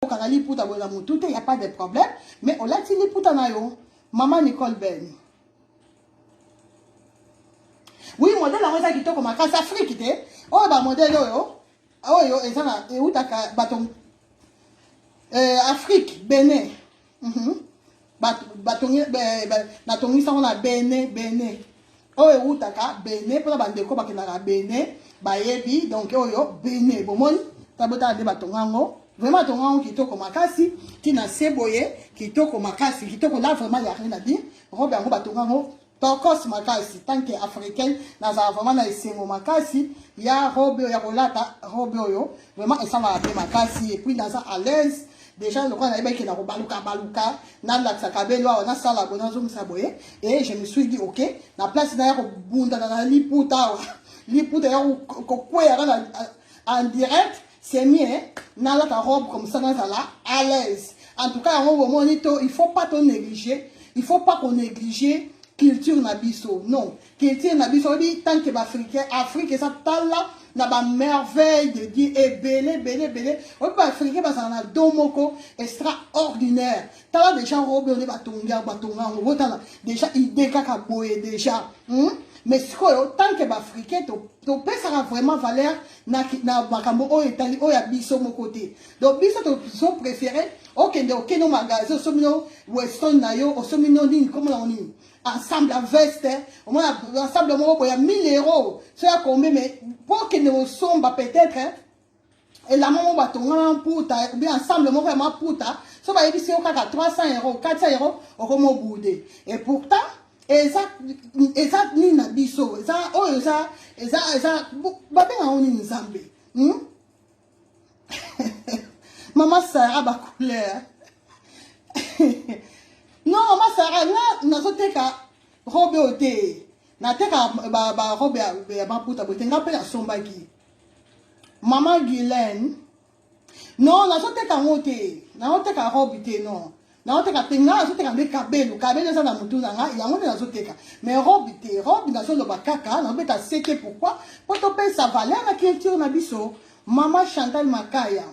Okanga liputa boye na mutu te, ya pas de problème, mais olati liputa na yo. Mama Nicole Ben. Oui, modèle yango eza kitoko makasi, Afrique te. Oyo ba modèle oyo, oyo eza na eutaka bato Afrique, Benin. Batongi natongisa yango na Benin, Benin. Oyo eutaka Benin mpona bandeko bakendaka Benin bayebi, donc oyo Benin bomoni tabotala nde batonga yango. Vraiment tonga yango kitoko makasi, tina se boye kitoko makasi, kitoko là vraiment y a rien à dire. Robe yango batonga yango tokos makasi. Tant que africaine nazala vraiment na esengo makasi ya robe oyo, ya kolata robe oyo vraiment esalaka mpe makasi. Et puis naza à l'aise déjà, lokola nayebaki na kobaluka baluka, nalakisaka belo awa, nasala boye, nazongisa boye, et je me suis dit ok, na place naya kobundana na liputa awa, liputa ya kokweyaka na en direct, c'est mieux nalata robe comme ça, nazala à l'aise. En tout cas yango bomoni to, il faut pas to négliger, il faut pas qu'on négliger culture na biso. Non, culture na biso oyebi, tant que baafricain, Afrique eza tala na bamerveille de Dieu ebele ebele ebele. Oyebi, baafricain bazala na don moko extraordinaire. Tala déjà robe oyo nde batongi, batonga yango, botala déjà idée kaka boye déjà, Mais sikoyo tant que baafricain topesaka vraiment valeur na makambo oyo etali oyo ya biso moko te. Donc biso tozo préféré okende, okende magasin, osomi no Weston na yo, osomi no nini, komona ngo nini, ensemble ya veste, omona ensemble moko boye ya 1000 euros, so ya combien. Mais mpo okende kosomba peut-être elamba moko batonga na maputa ou bien ensemble moko ya maputa, so bayebisi yo kaka 300 euros, 400 euros, okoma obude. Et pourtant eza nini na biso, eza oyo eza babenga nini, Nzambe, Mama Sara, bacouleur. Non, mama Sara, nga nazoteka robe oyo te, nateka barobe ya maputa boye te. Nga mpe nasombaki. Mama Guylaine, non, nazoteka yango te, nazoteka robe te, non, nazoteka te. Nga nazoteka nde kabelo, kabelo eza na motu na nga, yango nde nazoteka, mais robe te. Robe nazoloba kaka, nazobeta seke. Pourquoi? Mpo topesa valeur na culture na biso. Mama Chantal Makaya,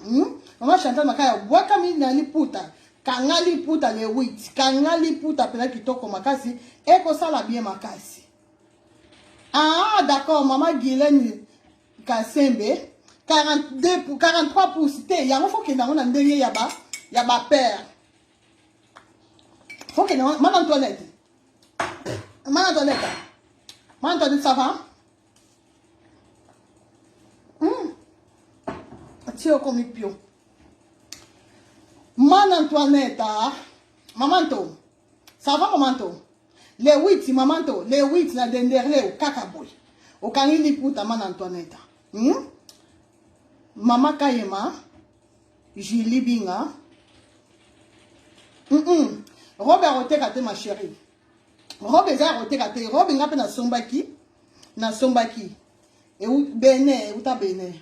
Mama Chantal Makaya, bwakami na liputa, kanga liputa le 8, kanga liputa mpena kitoko makasi, ekosala bien makasi. Ah d'accord, mama Guylaine Kasembe, 42, 43 pouces te, yango faut kende yango na ndenge ya bapere, faut kende yango. Mama Antoinette, mama Antoinette, mama Antoinette, ça va? Tie okomi pio. Mana Antoinette, ah. Mama Nto, ça va? Mama Nto, le 8, mama Nto, le 8 na Denderleeuw kaka boye, okangi liputa. Mana Antoinette, Mama Kayema Julie Binga, Robe ya koteka te, ma chérie, robe eza ya koteka te. Robe nga mpe nasombaki, nasombaki Benin, euta Benin.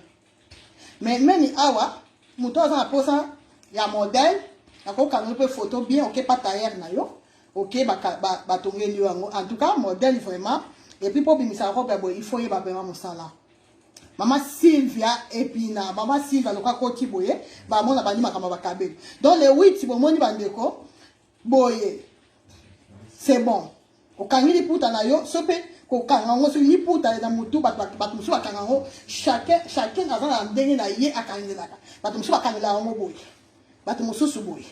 Mais meni awa moto aza na posa ya modèle, akokanga mpe photo bien, oke pa tailleur na yo, oke batongeli yo yango. En tout cas modèle vraiment. Et puis mpo obimisa robe ya boye, il faut yeba vraiment mosala. Mama Sylvia Epina, mama Sylvia, loka koti boye, bamona bandi makambo bakabeli. Donc le 8 bomoni bandeko boye, c'est bon, okangi liputa na yo. So mpe kokanga yango, soki liputa na motu, bato mosusu bakanga yango, chacun chacun aza na ndenge na ye akangelaka. Bato mosusu bakangelaka yango boye, bato mosusu boye,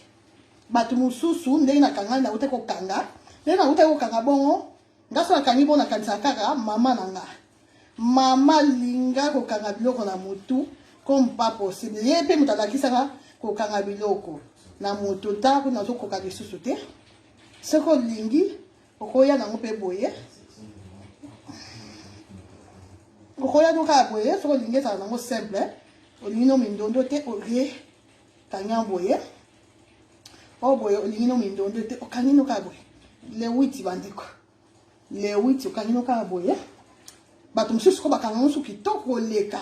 bato mosusu ndenge nakanga, nauta kokanga ndenge nauta kokanga bongo. Nga so nakangi bongo, nakanisaka kaka mama na nga. Mama linga kokanga biloko na motu comme pas possible. Ye mpe moto alakisaka kokanga biloko na motu. Ntango nazokoka lisusu te, soki olingi okoya nango mpe boye, okoya no kaka boye. Soki olingi ezala nango simple, olingi no mindondo te, olie kangi boye. Oyo boye, olingi no mindondo te, okangi no kaka boye. Le 8, bandeko, le 8, okangi no kaka boye. Bato mosusu ko bakanga mosusu kitoko koleka,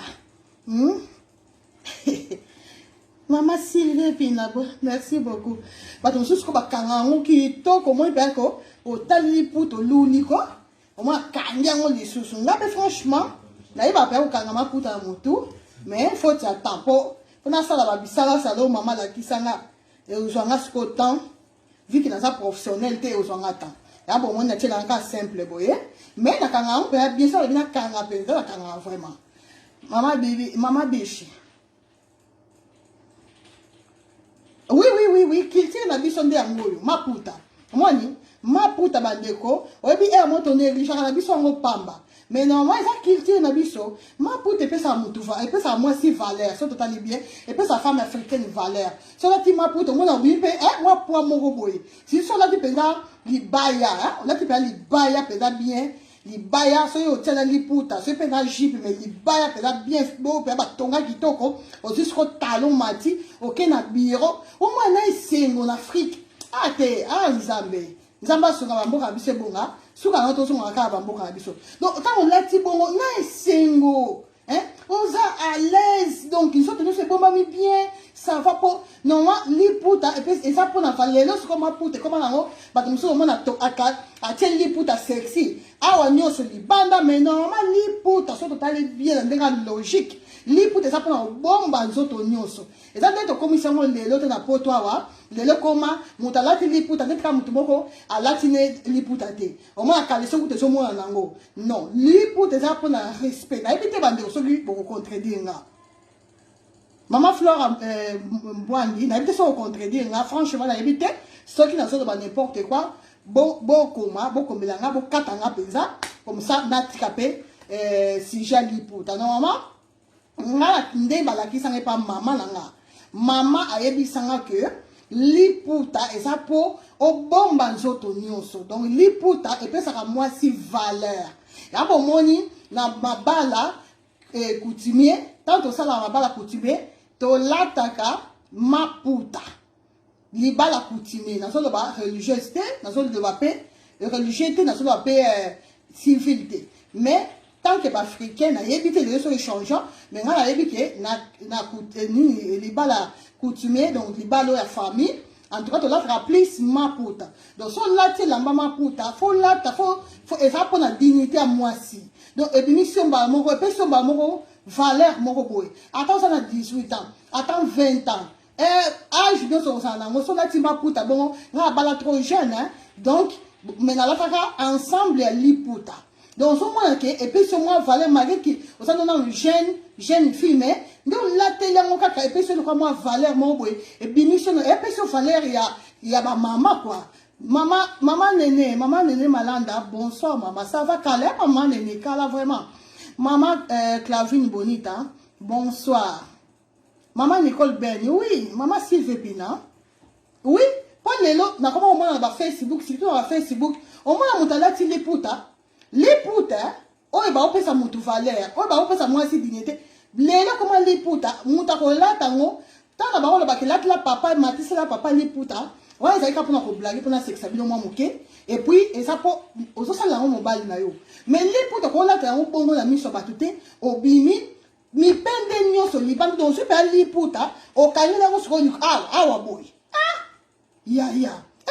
Mama Sylvie Pinabo, merci beaucoup. Bato mosusu ko bakanga yango kitoko, omoni mpe ko otali liputa, oluli ko omoi akangi yango lisusu. Nga mpe franchement nayeba mpe kokanga maputa na motu, mais faut tia temps mpo. Mpo nasala ba bisalasala oyo mama alakisa nga, ekozwa nga sikoyo temps, vu que naza professionnel te, ekozwa nga temps. Ya bomoni natielaka kaka simple boye, mais nakanga yango mpenza bien. Soki alobi nakanga mpenza, nakangaka vraiment. Mama Bibi, mama Bishi. Oui, oui, oui, oui, culture na biso nde yango oyo, maputa. Omoni, maputa bandeko, oyebi air moto négligeaka na biso yango pamba. Mais normalement eza culture na biso, maputa epesaka mutu, epesaka mwasi valeur, so totali bien, epesaka femme africaine valeur. So olati maputa, omona obimi mpe mwa poids moko boye. Si so olati mpenza libaya, olati mpenza libaya mpenza bien, libaya soki otia na liputa, soki mpe na jupe, mais libaya mpenza bien bo mpenza batonga kitoko, ozwi siko talon mati, oke na bureau, omwana na esengo na Afrique. A te, a Nzambe, Nzambe asunga bamboka na biso ebonga, suka yango tozongaka kaka bamboka na biso. Donc ntango olati bongo na esengo, hein, oza à l'aise, donc nzoto nyonso ebombami bien, ça va. Po normalement liputa eza mpona lelo sikoyo maputa ekoma nango, bato mosusu omona atie liputa sexy awa nyonso libanda. Mais normalement liputa, soki totali bien na ndenge ya logique, liputa eza mpona kobomba nzoto nyonso. Eza nde tokomisi yango lelo te na poto awa. Lelo koma moto alati liputa nde kaka moto moko alati ne liputa te, omona caleçon kuta ezomona nango. Non, liputa eza mpona respect. Nayebi te bandeko soki bokocontredire nga. Mama Flora Mbwangi, nayebi te soki ocontredire nga. Franchement, nayebi te soki nazoloba n'importe quoi. Bokoma, bokomela nga, bokata nga mpenza comme ça natika mpe sujet liputa. Normalement nga nde balakisanga epa mama na nga, mama ayebisanga ke liputa eza mpo obomba nzoto nyonso. Donc liputa epesaka mwasi valeur. Ya bomoni na mabala coutumier, ntango tosalaka mabala coutumier, tolataka maputa. Libala coutumier, nazoloba religieuse te, nazoloba mpe religieux te, nazoloba mpe civil te, mais tant que baafricain, nayebi te lelo soki changeant, mais ngai nayebi ke na nini, libala coutumier, donc libala oyo ya famille, en tout cas tolataka plus maputa. Donc so olati elamba maputa, fo lata fo eza mpona dignité ya mwasi. Donc ebimisi yo mbala moko, epesi yo mbala moko valeur moko boye. Ata oza na 18 ans, ata 20 ans, âge nyonso ozala nango, so olati maputa bongo. Ngai abala trop jeune, hein? Donc mais nalataka ensemble ya liputa. Donc ozomona ke epesi yo mwa valeur malgré ke oza nano jeune fille, mais nde olateli yango kaka, epesi yo lokola mwa valeur moko boye, ebimisi yo, epesi yo valeur ya bamama quoi. Mama, mama Nene, mama Nene Malanda, bonsoir mama, ça va? Kala, mama Nene, kala vraiment. Mama Clavine Bonita, bonsoir. Mama Nicole Ben, oui, mama Sylvie Pina, oui. Mpo lelo nakoma komona na bafacebook, surtout na bafacebook, omona moto alati liputa, liputa oyo baopesa motu valeur, oyo baopesa mwasi dignité. Lelo koma liputa, moto akolata yango, ntango na bango olobaka elatela papa, matisela papa liputa wana, ezali kaka mpona koblaguer, mpona sekisa bino mwa moke. Et puis eza mpo ozosalela yango mobali na yo. Mais liputa, kolata yango bongo na miso ya bato te, obimi mipende nyonso libanda. Donc soki mpe liputa okangeli yango sikoyo awa awa boye, ah ya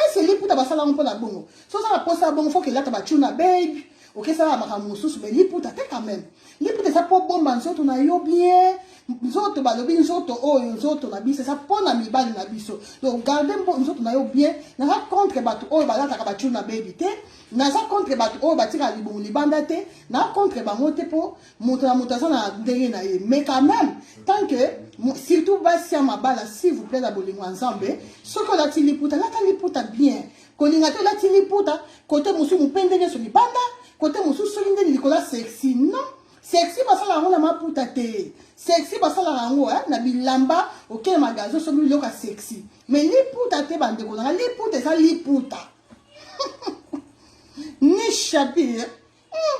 ese liputa basala yango mpona bongo. So oza na posa ya bongo, faut kelata bacuna baby, okesala makambo mosusu, mais liputa te quand même. Liputa eza mpo bomba nzoto na yo bien. Nzoto, balobi nzoto oyo, nzoto na biso eza mpona mibali na biso. Donc garde nzoto na yo bien. Naza contre bato oyo balataka bacuna baby te, naza contre bato oyo batikaka libumu libanda te, na contre bango te, mpo moto na moto aza na ndenge na ye. Mais quand même, tant que surtout basi ya mabala, s'il vous plaît, na bolingo ya Nzambe, soki olati liputa, lata liputa bien. Kolinga te olati liputa kote mosusu mopende nyonso libanda, kote mosusu soki ndeni likolo ya sexy. Non, sexy basalaka yango na maputa te. Sexy basalaka yango na bilamba, okende magasin, soki biloko ya sexy, mais liputa te. Bandeko nanga, liputa eza liputa. Ni Shapir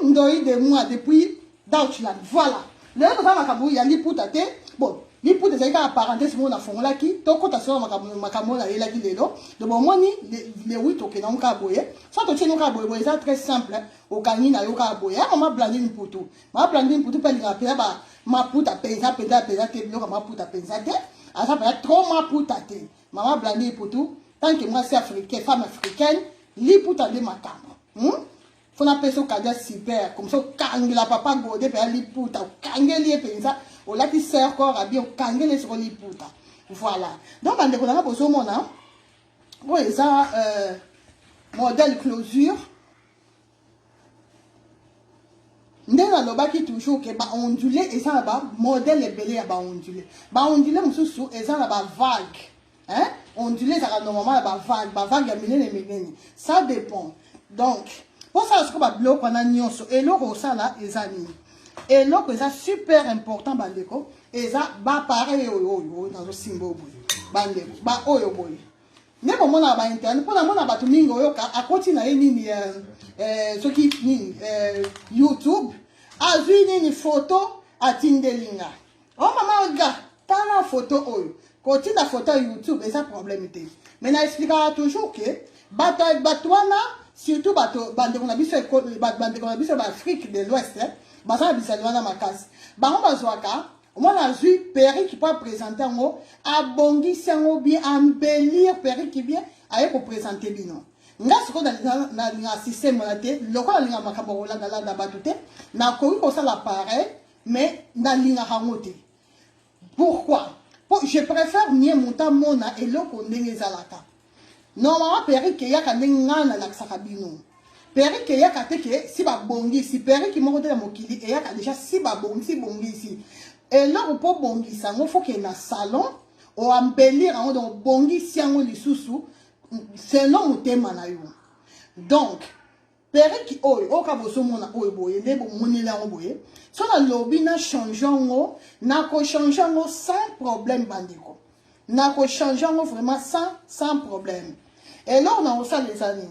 Ndoi de moi depuis Deutschland. Voilà, lelo toza makambo ya liputa te. Bon, liputa ezali kaka parenthèse moko nafongolaki. Tokɔta solo makambo oyo nayelaki lelo. Donc bomoni, le 8 okenda ngo kaka boye. So totieni kaka boye boye, eza très simple, okangi na yo kaka boye. Ya mama Blandine Mputu, mama Blandine Mputu mpe alingaka mpenza maputa mpenza mpenza mpenza te, biloko maputa mpenza te, aza mpenza trop maputa te. Mama Blandine Mputu, tant que mwasi africain, femme africaine, liputa nde makambo, Fo napesa okadia super comme ça, okangela papa Gode mpenza liputa, okangeli ye mpenza. Olati serre-corps ya bien, okangeli soko liputa. Voilà. Donc bandeko na nga, bozomona oyo eza modèle closure. Nde nalobaki toujours ke baondulé eza na bamodèle ebele ya baondulé. Baondulé mosusu eza na bavague, hein? Ondulé ezalaka normalement ya bavague, bavague ya minene minene, ça dépend. Donc mposala sikoyo babiloko wana nyonso, eloko osala eza nini? Eloko eza super important, bandeko, eza baappareil oyo nazosimba oyo boye. Bandeko, baoyo boye nde bomonaka bainternet, mpo namona bato mingi oyoka akoti na ye nini, soki nini, YouTube, azwi nini, photo, atindeli nga: "O oh, mama Olga, tala photo oyo." Kotinda photo ya YouTube eza problème te, mais na expliquaka toujours ke bato wana, surtout bato, bandeko na biso, bandeko na biso baAfrique de l'Ouest, baza na bizali wana makasi. Bango bazwaka, omona, azwi perruque mpo aprésenter yango, abongisi yango bien, embellir perruque bien, aye koprésenter bino. Nga sikoyo nalinga système wana te. Lokola nalinga makambo kolandalanda bato te, nakoki kosala pareil, mais nalingaka yango te. Pourquoi? Po je préfère mieux moto amona eloko ndenge ezalaka. Normalement perruque eyaka ndenge ngai nalakisaka bino. Perruque eyaka te ke si babongisi. Perruque moko te na mokili eyaka déjà si babongisi bongisi eloko. Mpo bongisa yango, faut que na salon oembellir yango, donc obongisi yango lisusu selon motema na yo. Donc perruque oyo oyo bozomona oyo boye, nde bomoneli yango boye. So nalobi na change yango, nakochange yango sans problème. Bandeko, nakochange yango vraiment sans problème. Eloko nakosala eza nini?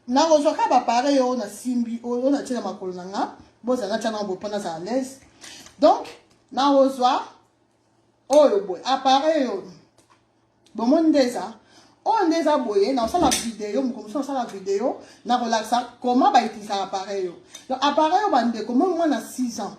Nakozwa kaka baappareil oyo nasimbi, oyo natie na makolo na nga. Bozala natia nango boye mpo nazala à l'aise. Donc nakozwa oyo boye, appareil oyo bomoni nde eza oyo, nde eza boye. Nakosala video moko mosusu, nasala video, nakolakisa comment bautilisaka appareil oyo. Donc appareil oyo, bandeko, mo mwana 6 ans,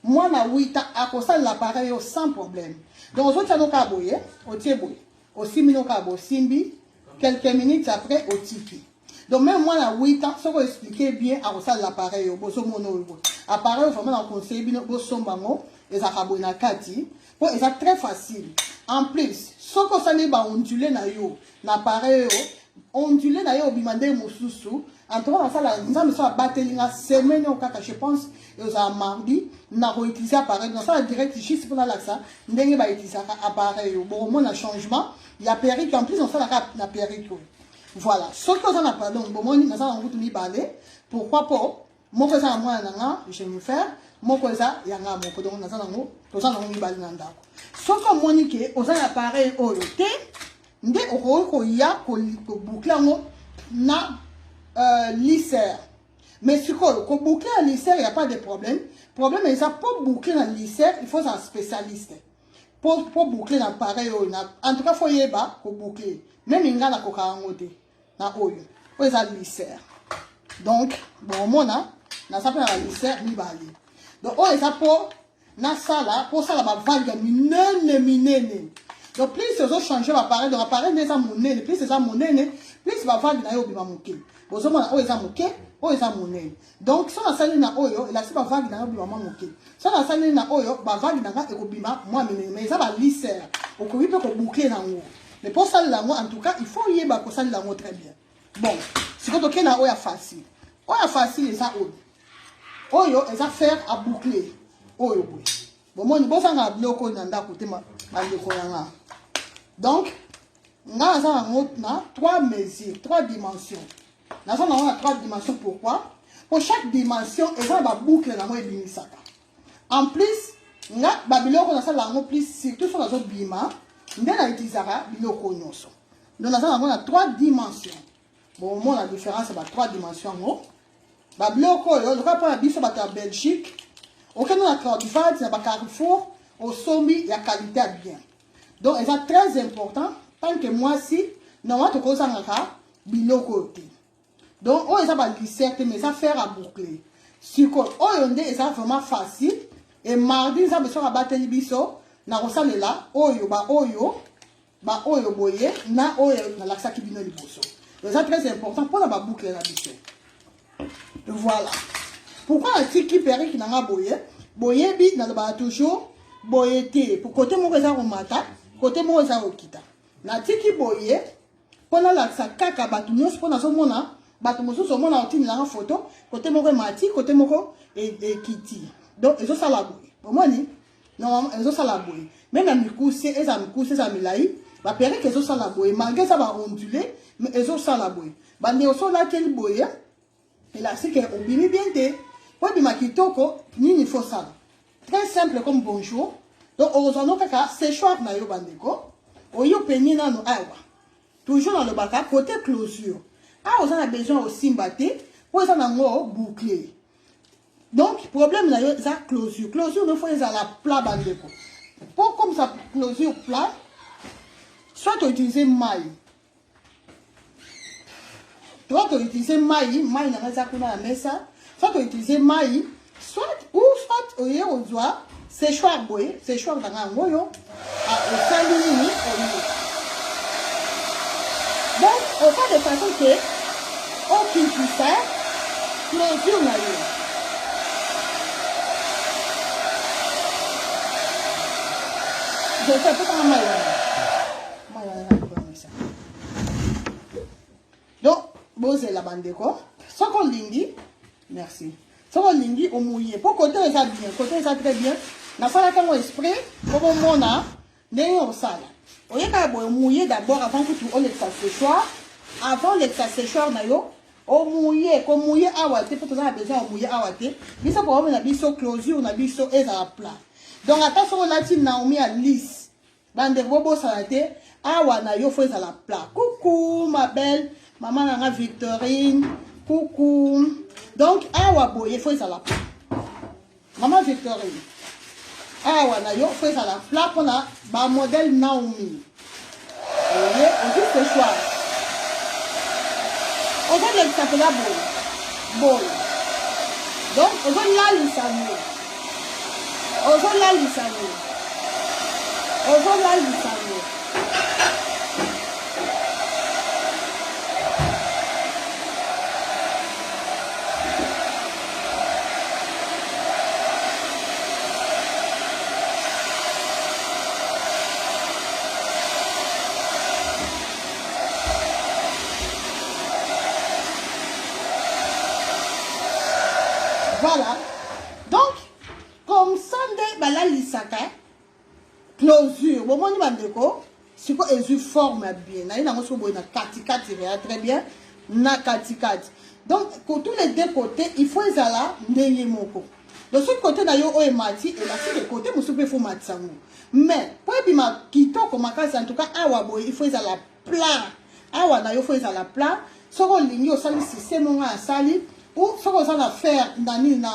mwana 8 ans akosalela appareil oyo sans problème. Donc ozotia no kaka boye, otie boye, osimbi no kaka boye, osimbi quelques minutes, après otiki. Donc même mwana 8 ans, soki oexpliquer bien, akosalela appareil oyo bozomona oyo boye. Appareil oyo vraiment naconseille bino bosomba yango. Ezalaka boye na kati mpo eza très facile. En plus, soki osali baondulé na yo na appareil oyo, ondulé na yo obima nde mosusu. En tout cas, nasala Nzambe so abateli nga, semaine oyo kaka, je pense ezala mardi, nakoutiliser appareil, nasala direct juste mpo nalakisa ndenge bautilisaka appareil oyo. Bokomona changement ya perruque. En plus, nasalaka na perruque oyo. Voilà, soki oza na, pardon, bomoni naza na ngutu mibale. Pourquoi? Po moko eza na mwana na nga Jennifer, moko eza ya nga moko. Donc naza nango, toza nango mibale na ndako. Soki omoni ke oza na appareil oyo te, nde okoki koya koboucler yango na lisseur. Mais sikoyo koboucler na lisseur, ya pas de problème. Problème eza mpo boucler na lisseur, il faut ozala spécialiste po boucler na appareil oyo. En tout cas, faut yeba koboucler. Même nga nakoka yango te na oyo. Oyo eza lisseur. Donc bomona naza mpe na balisseur mibale. Donc oyo eza mpo nasala, mpo osala bavague ya minene minene. Donc plus ozochange baappareil, donc appareil nde eza monene, plus eza monene, plus bavague na yo obima moke. Bozomona oyo eza moke, oyo eza monene. Donc so nasali na oyo, elakisi bavague na yo obima mwa moke. So nasali na oyo, bavague na nga ekobima mwa minene. Mais eza balisseur, okoki mpe koboucler nango. Mais mpo osalela yango, en tout cas il faut oyeba kosalela yango très bien. Bon, sikoyo tokei na oyo ya facile. Oyo ya facile eza oyo. Oyo eza fer à boucler oyo boye. Bomoni, bozanga biloko oyo na ndako te, bandeko na nga. Donc nga naza nango na trois mesures, trois dimensions. Naza nango na trois dimensions. Pourquoi? Po chaque dimension eza na baboucle nango ebimisaka. En plus, nga babiloko nasala yango plus, surtout so nazobima, nde nautilisaka biloko nyonso. Donc naza nango na trois dimensions. Bomona différence ya ba trois dimensions yango. Babiloko oyo, lokola mpona biso bato ya Belgique, okende na Kruidvat, na baCarrefour, osombi ya qualité ya bien. Donc eza très important. Tant que mwasi, normalement tokozangaka biloko oyo te. Donc oyo eza balisseur te, mais eza fer à boucler. Sikoyo oyo nde eza vraiment facile. E mardi, Nzambe soki abateli biso, na kosalela oyo, baoyo, baoyo boye na oyo nalakisaki bino liboso. Eza très important mpona baboucle na biso. Voilà pourquoi natiki perruque na nga boye. Boyebi, nalobaka toujours Boye te, po kote moko eza komata, kote moko eza kokita. Natiki boye mpo nalakisa kaka bato nyonso, mpo nazomona bato mosusu omona otindelanga foto, kote moko emati, kote moko ekiti. Donc ezosala boye, omoni? Normalement ezosala boye, meme ya mikuse, eza mikuse, eza milai, baperike ezosala boye, malgré eza ba ondule, mais ezosala boye. Bandeko, so olateli boye, elakisi ke obimi bien te. Po ebima kitoko, nini faut sala? Très simple comme bonjour. Donc okozwa no kaka séchoir na yo, bandeko, oyo openi nano awa. Toujours nalobaka côté closure, awa oza na besoin osimba te, po eza nango bouclé. Donc problème na yo eza closure. Closure no faut ezala plat, bandeko. Po comme ça closure plat, soit outiliser mai, soit outiliser mai, mai nanga eza kuna na mesa, soit outiliser mai, soit ou soit oye kozwa séchoir boye. Séchoir nanga yango oyo, osali nini? Oye, donc osala de façon ke okitisa closure na yo. Je sais pas mai wana, mai wana nakoyamisa. Donc bozela, bandeko, soki olingi, merci, soki olingi omuye, mpo kote eza bien, kote eza très bien. Nasalaki yango esprit mpo bomona ndenge osala. Oyekaka boye, omuye d'abord avant kutu olekisa séchoir. Avant olekisa séchoir na yo, omuye. Komuye awa te, mpo toza na besoin omuye awa te. Biso problème na biso, closure na biso ezala plat. Donc ata soki olati Naomi ya lisse, bandeko, bobosana te, awa na yo faut ezala plat. Coucou ma belle mama na nga Victorine, coucou. Donc awa boye faut ezala plat, mama Victorine. Awa na yo faut ezala plat mpona bamodèle Naomi. Oye, ozwi séchoir, ozolekisa mpenza boye boye. Donc ozolalisa ngo, ozolalisa ngo, ozolalisa ngo. Voilà, donc comme ça nde balalisaka closure. Bomoni, bandeko, siko ezwi forme ya bien. Naye nango siko boye na katikati, ya très bien na katikati. Donc tous les deux côtés, il faut ezala ndenge moko. Donc soki côté na yo oyo emati, elakisi ke côté mosusu mpe faut matisa yango. Mais po ebima kitoko makasi, en tout cas awa boye, il faut ezala plat. Awa na yo faut ezala plat. Soki olingi, osali système ngo asali, ou soki oza na fer na nini na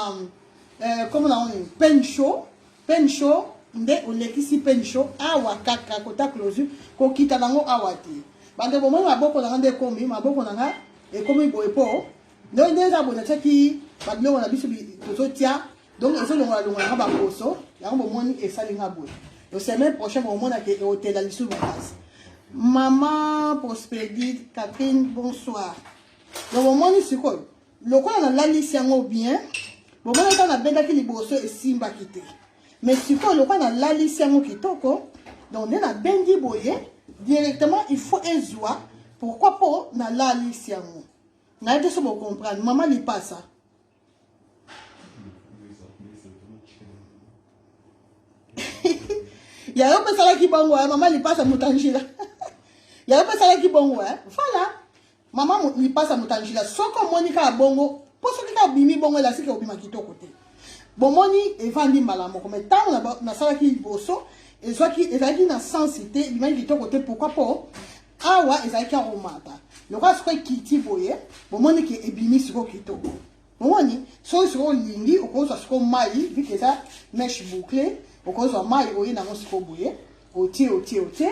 comme na nini, peigne chaud, peigne chaud nde olekisi peigne chaud awa kaka kota closure, kokita nango awa te. Bandeko, bomoni maboko na nga nde ekomi, maboko na nga ekomi boye, po nde nde eza boye. Natiaki babiloko na biso tozotia, donc ezolongola longola nga baposo yango. Bomoni, esali nga boye. Le semaine prochaine bomona ke eotela lisusu makasi. Mama Prospédite Catherine, bonsoir. Donc bomoni sikoyo lokola nalalisi yango bien. Bomoni, ata nabendaki liboso, esimbaki te, mais sikoyo lokola nalalisi yango kitoko, donc nde nabendi boye directement, il faut ezwa. Pourquoi? Mpo nalalisi yango. Nayebi te so bocomprendre. Mama Lipasa, yayo mpe esalaki bongo. Mama Lipasa Mutangila, yayo mpe esalaki bongo. Voilà, mama Lipasa Mutangila, soki omoni kaka bongo, mpo soki kaka obimi bongo, elasiki obima kitoko te. Bomoni, evandi mbala moko. Mais ntango nasalaki liboso, ezwaki, ezalaki na sens te, ebimaki kitoko te. Pourquoi? Mpo awa ezalaki akomata. Lokola sikoyo ekiti boye, bomoni ke ebimi sikoyo kitoko. Omoni, soki sikoyo olingi, okozwa sikoyo mai, vu que eza mèche bouclé, okozwa mai, oye nango sikoyo boye, otie, otie, otie,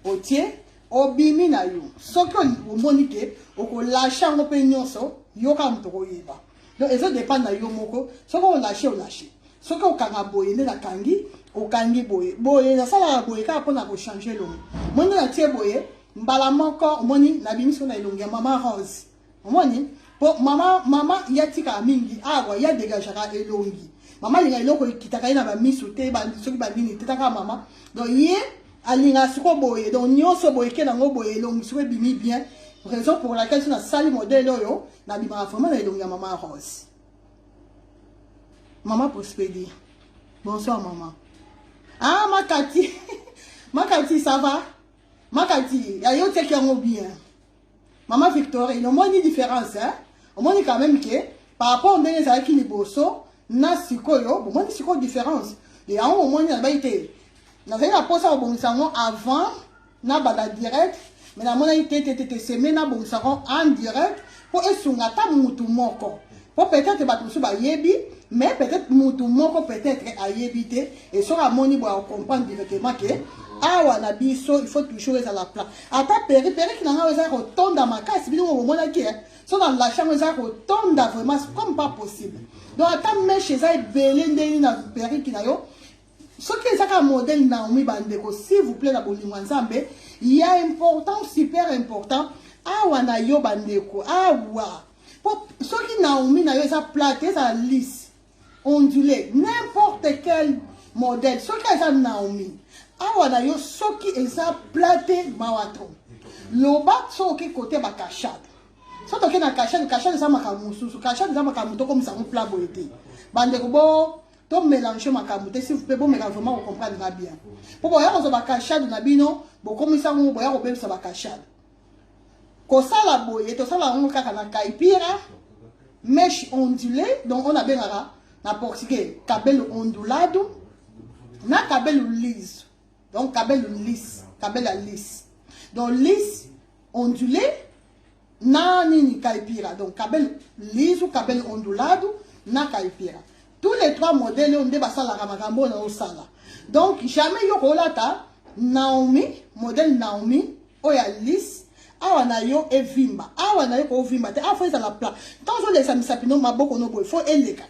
otie, obimi na yo. Soki omoni ke okolâcher yango mpe nyonso, yo kaka moto okoyeba. Donc ezodépendre na yo moko. Soki olâcher, olâcher. Soki okanga boye nde nakangi, okangi boye boye. Nasalaka boye kaka mpona kochanger elongi. Moi nde natie boye mbala moko, omoni nabimisi na elongi ya mama Rose. Omoni, mpo mama ya tikaka mingi awa, ya dégageaka elongi. Mama alinga eloko ekitaka ye na bamisu te, soki banini te, taka mama. Donc ye alingaka sikoyo boye, donc nyonso boye ke nango boye, elongi sikoyo ebimi bien. Raison pour laquelle so nasali modèle oyo, nabimaka vraiment na elongi ya mama Rose. Mama Prospedi, bonsoir mama. Ah, Makati, Makati, ça va? Makati, ya yo tiaki yango bien. Mama Victorine, omoni différence, hein? Omoni quand même que par rapport ndenge ezalaki liboso na sikoyo, bomoni sikoyo différence. Yango omoni nalobaki te, nazali na mposa kobongisa yango avant nabanda direct, mais namonaki te te te te, seme nabongisa yango en direct mpo esunga ata mutu moko, mpo peut-être bato mosusu bayebi, mais peut-être mutu moko peut-être ayebi te. E soki amoni boye, acomprendre directement ke awa na biso il faut toujours ezala plat. Ata perruque na ngai eza kotonda makasi, bino bomonaki so na lâche yango, eza kotonda vraiment comme pas possible. Donc ata mèche eza ebele ndenge na perruque na yo, soki eza kaka modèle Naomi, bandeko, s'il vous plaît, na bolingo ya Nzambe, ya important, super important, awa na yo, bandeko, awa po soki Naomi na yo eza plate, ezala lisse, ondulé, n'importe quel modèle, soki eza Naomi, awa na yo soki eza plate, mawa trop. Loba soki okoki kote bakashade, so toke na kashade. Kashade eza makambo mosusu, kashade eza makambo tokomisa yango plat boye te. Bandeko, bo tomélange makambo te, s'il vous plaît. Bomeka vraiment kocomprendre nga bien, mpo boya kozwa bakashade na bino, bokomisa yango, boya kobebisa bakashade. Kosala boye, tosala yango kaka na caipira, mèche ondulée, donc on abengaka na portugais cabelo ondulado na cabelo liso. Donc cabelo lisse, cabelo ya lisse, donc lisse, ondulé na nini, caipira. Donc cabelo liso, cabelo ondulado na caipira, tous les trois modèles oyo nde basalaka makambo oyo naosala. Donc jamais yo kolata Naomi, modèle Naomi oyo ya lisse, awa na yo evimba. Awa na yo kovimba te, awa faut ezala plat. Ntango ozolekisa misapi no, maboko no boye, faut elekaka.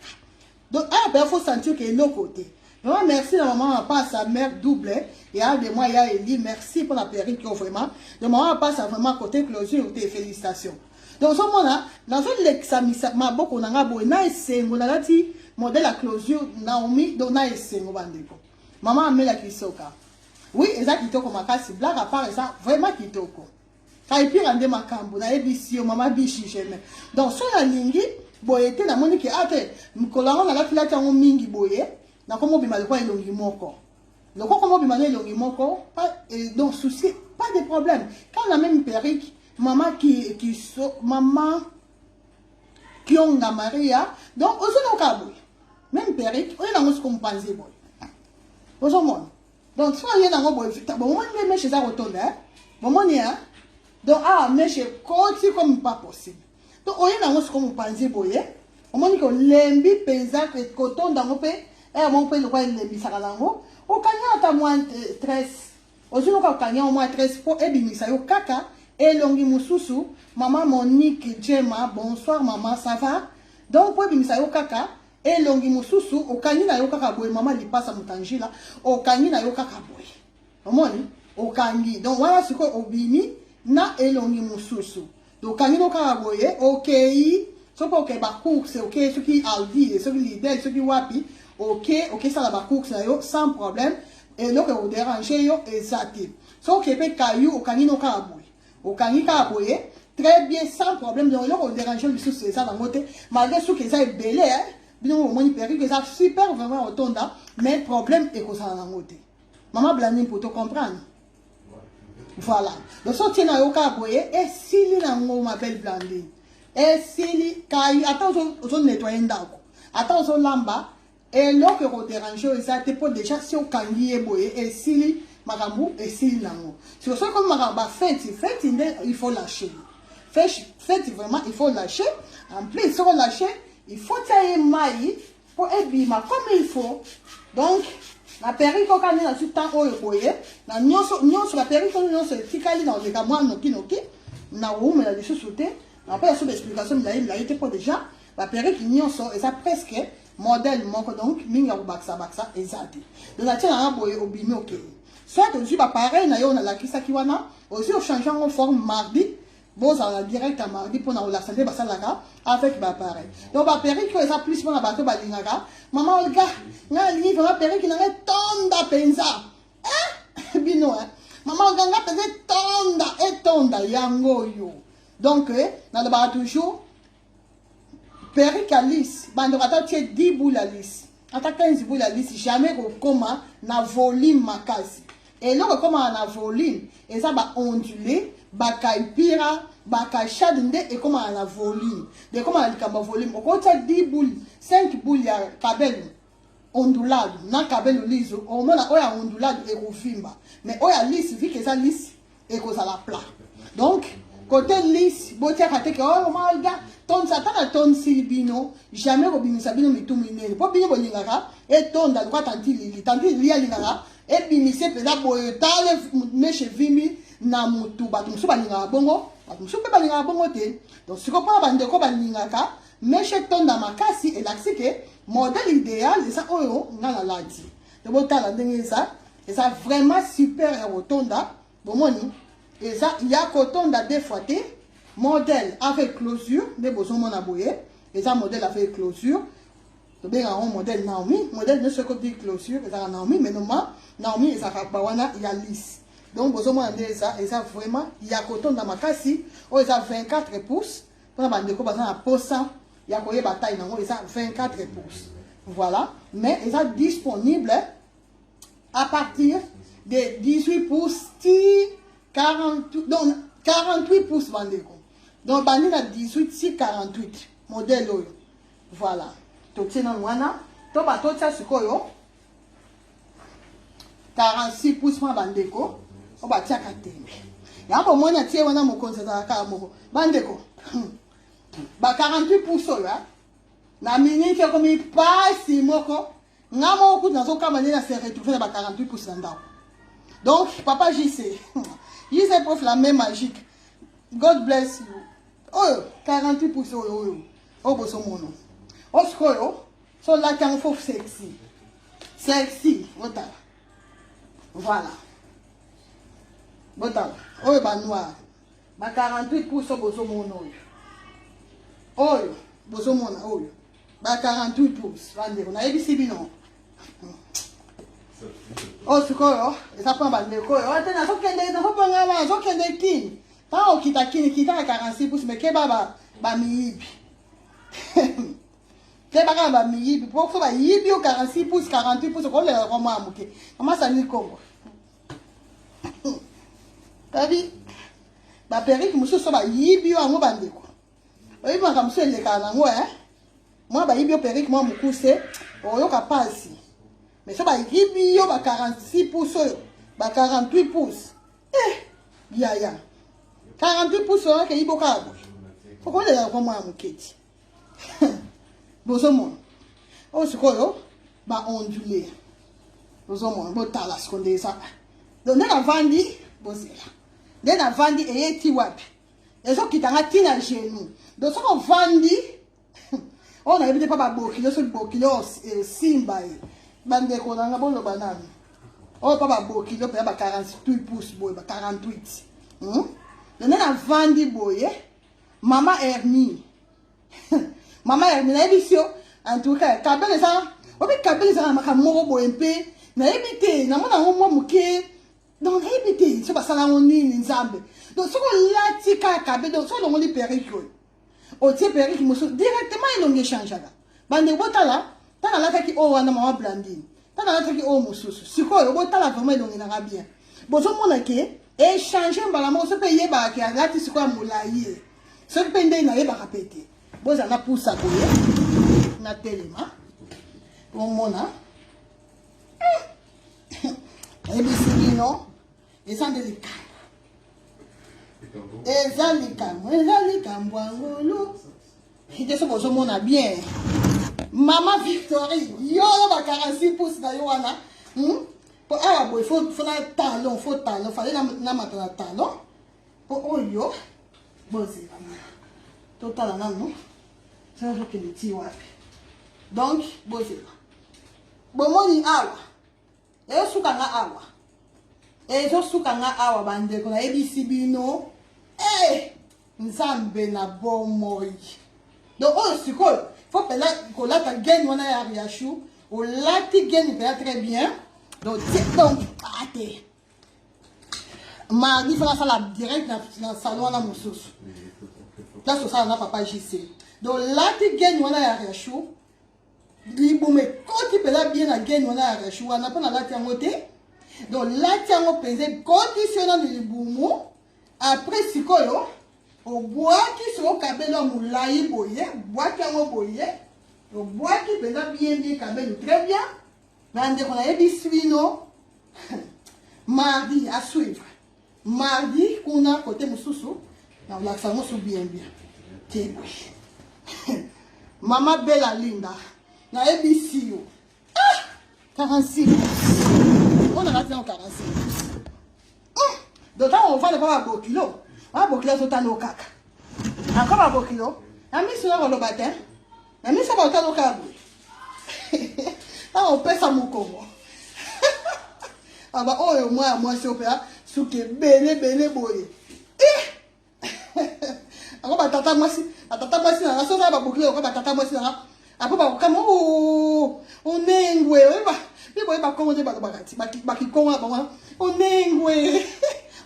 Donc awa mpenza faut sentir ke eloko te. Vraiment merci na mama Mapasa, mère double ya de moi, ya Eli, merci pour la perruque oyo vraiment. Donc mama Mapasa, vraiment, côté closure te, félicitations. Donc ozomona nazolekisa maboko na nga boye na esengo, nalati modèle ya closure Naomi, donc na esengo. Bandeko, mama amelaki soka, oui, eza kitoko makasi. Blague à part, eza vraiment kitoko. Caipira nde makambo, nayebisi yo, mama Bishi Germain. Donc so nalingi boye te, namoni ke a te, mikolo yango nalatilati yango mingi boye, nakomi obima lokwa elongi moko, lokwa komi obima na elongi moko. Pas, donc souci, pas de problème. Quand la même perruque, mama ki, so, mama Kionga Maria, donc ozonoka boye, même perruque oyo nango siko mopanzi boye, ozomona. Donc so oye nango boye, bomoni nde mèche eza kotonda, bomoni. Donc awa mèche ekoti comme pas possible. Donc oye nango siko mopanzi boye, omoni ke olembi mpenza kotonda yango mpe ere moko mpe lokwa elembisaka nango, okangi ata mwa tresse, ozwi loka okangi yango mwa tresse mpo ebimisa yo kaka elongi mosusu. Mama Monique Jema, bonsoir mama, ça va? Donc mpo ebimisa yo kaka elongi mosusu, okangi na yo kaka boye. Mama Lipasa Motangila, okangi na yo kaka boye, omoni okangi. Donc wana sikoyo obimi na elongi mosusu. Okangi no kaka boye, okei soki okei bacourse, okei soki Aldi, soki Lidl, soki wapi, oke okesala bacourse na yo sans problème, eloko ekodéranger yo eza te. Soki okei mpe kayu, okangi no kaka boye, okangi kaka boye, très bien, sans problème. Donc eloko odéranger lisusu eza nango te, malgré soki eza ebele. Bino omoni perruque eza super vraiment otonda, mais problème ekozala nango te. Mama Blandine, pour te comprendre, voilà. Donc so otie na yo kaka boye, esili nango. Ma belle Blandine, esili kai. Ata ozonettoyer ndako, ata ozolamba, eloko ekodéranger oyo eza te, mpo déjà si okangi ye boye, esili makambo, esili nango. Siko soki komi makambo bafeti, feti nde il faut lâcher. Feti vraiment il faut lâcher. En plus soki olâcher, il faut tia ye mai mpo ebima comme il faut. Donc na perruque oka nde nazwi temps oyo boye na nyonso nyonso, baperruque oyo nyonso etikali na oleka mwa nokinoki, na koumela lisusu te, napesa so baexplication milai milai te, mpo déjà baperruque nyonso eza presque modèle moko, donc mingi ya kobakisa bakisa eza te. Donc natie nanga boye, obimi, okei. Soit ozwi bapareil na yo nalakisaki wana, ozwi ochange yango forme mardi. Bozala na direct ya mardi mpona kolakisa nde basalaka avec baappareil. Donc baperruque oyo eza plus mpona bato balingaka. Mama Olga, ngai nalingi vraiment perruque na ngai etonda mpenza. Eh, bino eh. Mama Olga, ngai mpenza etonda, etonda yango oyo. Donc eh, nalobaka toujours perruque ya lisse, bandeko, ata tie 10 boule ya lisse, ata 15 boule ya lisse, jamais kokoma na volume makasi. Eloko ekomaka na volume eza ba ondulé, bakaipira, bakashade nde ekomaka na volume. De ekomaka na likambo ya volume, okotia 10 boule, 5 boule ya kabelo ondulado na kabelo liso, omona oyo ya ondulado ekovimba, mais oyo ya lisse, vu que eza lisse, ekozala plat. Donc côté lisse, botiaka te ke oyo malga tonsa. Ata na tonsili bino, jamais kobimisa bino mitu minene, mpo bino bolingaka etonda lokwa tanti Lili. Tanti Lili alingaka ebimise mpenza boye, tale mèche evimbi na mutu. Bato mosusu balingaka bongo, bato mosusu mpe balingaka bongo te. Donc sikoyo, mpona bandeko balingaka mèche etonda makasi, elakisi ke modèle idéal eza oyo nga nalati. To botala ndenge eza, eza vraiment super ya kotonda. Bomoni, eza ya kotonda deux fois te. Modèle avec closure nde bozomona boye, eza modèle avec closure. Tobengaka yango modèle Naomi. Modèle nyonso ekobi closure ezalaka Naomi, mais noma Naomi ezalaka bawana ya lisse. Donc bozomona nde eza, eza vraiment ya kotonda makasi. Oyo eza 24 pouces. Mpona bandeko baza na posa ya koyeba taille nango, eza 24 pouces, voilà. Mais eza disponible à partir de 18 pouces ti 40, donc 48 pouces, bandeko. Donc bandi na 18 ti 48, modèle oyo. Voilà, totie nanu wana. To batotia sikoyo 46 pouces mwa bandeko oyo batiaka tembe. Yango bomoni, atie wana. Mokonzi azalaka kaka moko, bandeko. Ba 48 pouces oyo na miniti ekomi pasi moko. Nga moko kutu nazokamba nde na se retrouve na ba 48 pouces na ndako. Donc papa JC, JC Prof, la main magique, God bless you. Oyo 48 pouces oyo, oyo oyo bozomona oyo sikoyo, so olati yango fo sexy sexy. Botala, voilà, botala oyo banoir, ba 48 pouces oyo bozomona, oyo oyo bozomona oyo, ba 48 pouces. Bandeko, nayebisi bino, oyo sikoyo eza mpona bandeko oyo oyo te. Nazokende, nazobongama, nazokende Kini. Ntango okita Kini, kitaka 46 pouces, mais keba bamiyibi, keba kaka bamiyibi, po so bayibi yo 46 pouces, 48 pouces, okolela kwa mwa moke. Mama Sani Kongo tabi baperruque mosusu, so bayibi yo yango, bandeko, oyebi makambo mosusu elekaka nango e mwa bayibi yo perruque mwa mokuse, oyoka pasi. Mais so bayibi yo ba 46 pouces oyo, ba 48 pouces, eh yaya, 48 pouces oyo akeyibi okaka boye, okolela kwa mwana moketi. Bozomona oyo sikoyo baondulé, bozomona. Botala siko nde eza. Donc nde navandi, bozela nde navandi, eyeti wapi, ezokitanga ntina genou. Donc soki ovandi oyo, nayebi te mpa babokilo, soki bokilo esimba ye. Bandeko nanga, boloba nani oyo mpa babokilo mpenza ba 48 pouces boye, ba 48, Nde navandi boye, mama Hermie, mama Hermie, nayebisi yo, en tout cas kabele eza obi, kabele ezaka na makambo moko boye mpe nayebi te. Namona yango mwa moke, donc nayebi te so basala yango nini, Nzambe. Donc soki olati kaka kabele, donc soki olongoli perruque oyo, otie perruque mosusu, directement elongi echangeaka. Bandeko, botala ntango alataki oyo wana, mama Blandine, ntango alataki oyo mosusu sikoyo, botala vraiment elongi nanga bien. Bozomona ke échange mbala moko. Soki mpe eyebaka ke alati sikoyo ya molai, soki mpe ndenge nayebaka mpe te. Bozala na pusa boye na telema, omona, nayebisi bino, eza nde likambo, eza likambo, eza likambo ya ngolu te. So bozomona bien, mama Victory, yo oyo ba 46 pouces na yo wana, Po awa boye, faut na talon, faut talon, fale namata na talon. Po oyo, bozela, totala nanu sazokende ti wapi. Donc bozela, bomoni awa ezosuka nga awa, ezosuka nga awa. Bandeko, nayebisi bino, eh! Nzambe na bomoi. Donc oyo sikoyo faut mpenza kolata gaine wana ya riachou, olati gaine mpenza très bien. Donc donc ate mardi fana asala direct na salon wana mosusu place osala na papa JC. Donc lati gaine wana ya riachou, libumu ekoti mpenza bien na gaine wana ya riachou wana, mpo nalati yango te. Donc lati yango mpenza ekotisi yo nanu libumu. Après sikoyo obwaki soko kabelo ya molai boye, bwaki yango boye, obwaki mpenza bien bien kabelo très bien. Bandeko, nayebisi bino, mardi à suivre, mardi kuna kote mosusu nakolakisa yango su bien bien te boye. Mama Bela Linda, nayebisi yo, ah, 46 oyo nalati yango 46. Donc ntango ovanda mpa babokilo, babokilo azotala yo kaka ako babokilo na miso ya koloba te, na miso baotala yo kaka boye. Ntango opesa mokongo, aba oyo mwa ya mwasi oyo mpenza suki ebele ebele boye, ako batata mwasi, batata mwasi nanga soki babokilo yoko batata mwasi nanga apo bakokama onengwe. Oyeba mpe boyeba kongo nde balobaka ti bakikongo na bango onengwe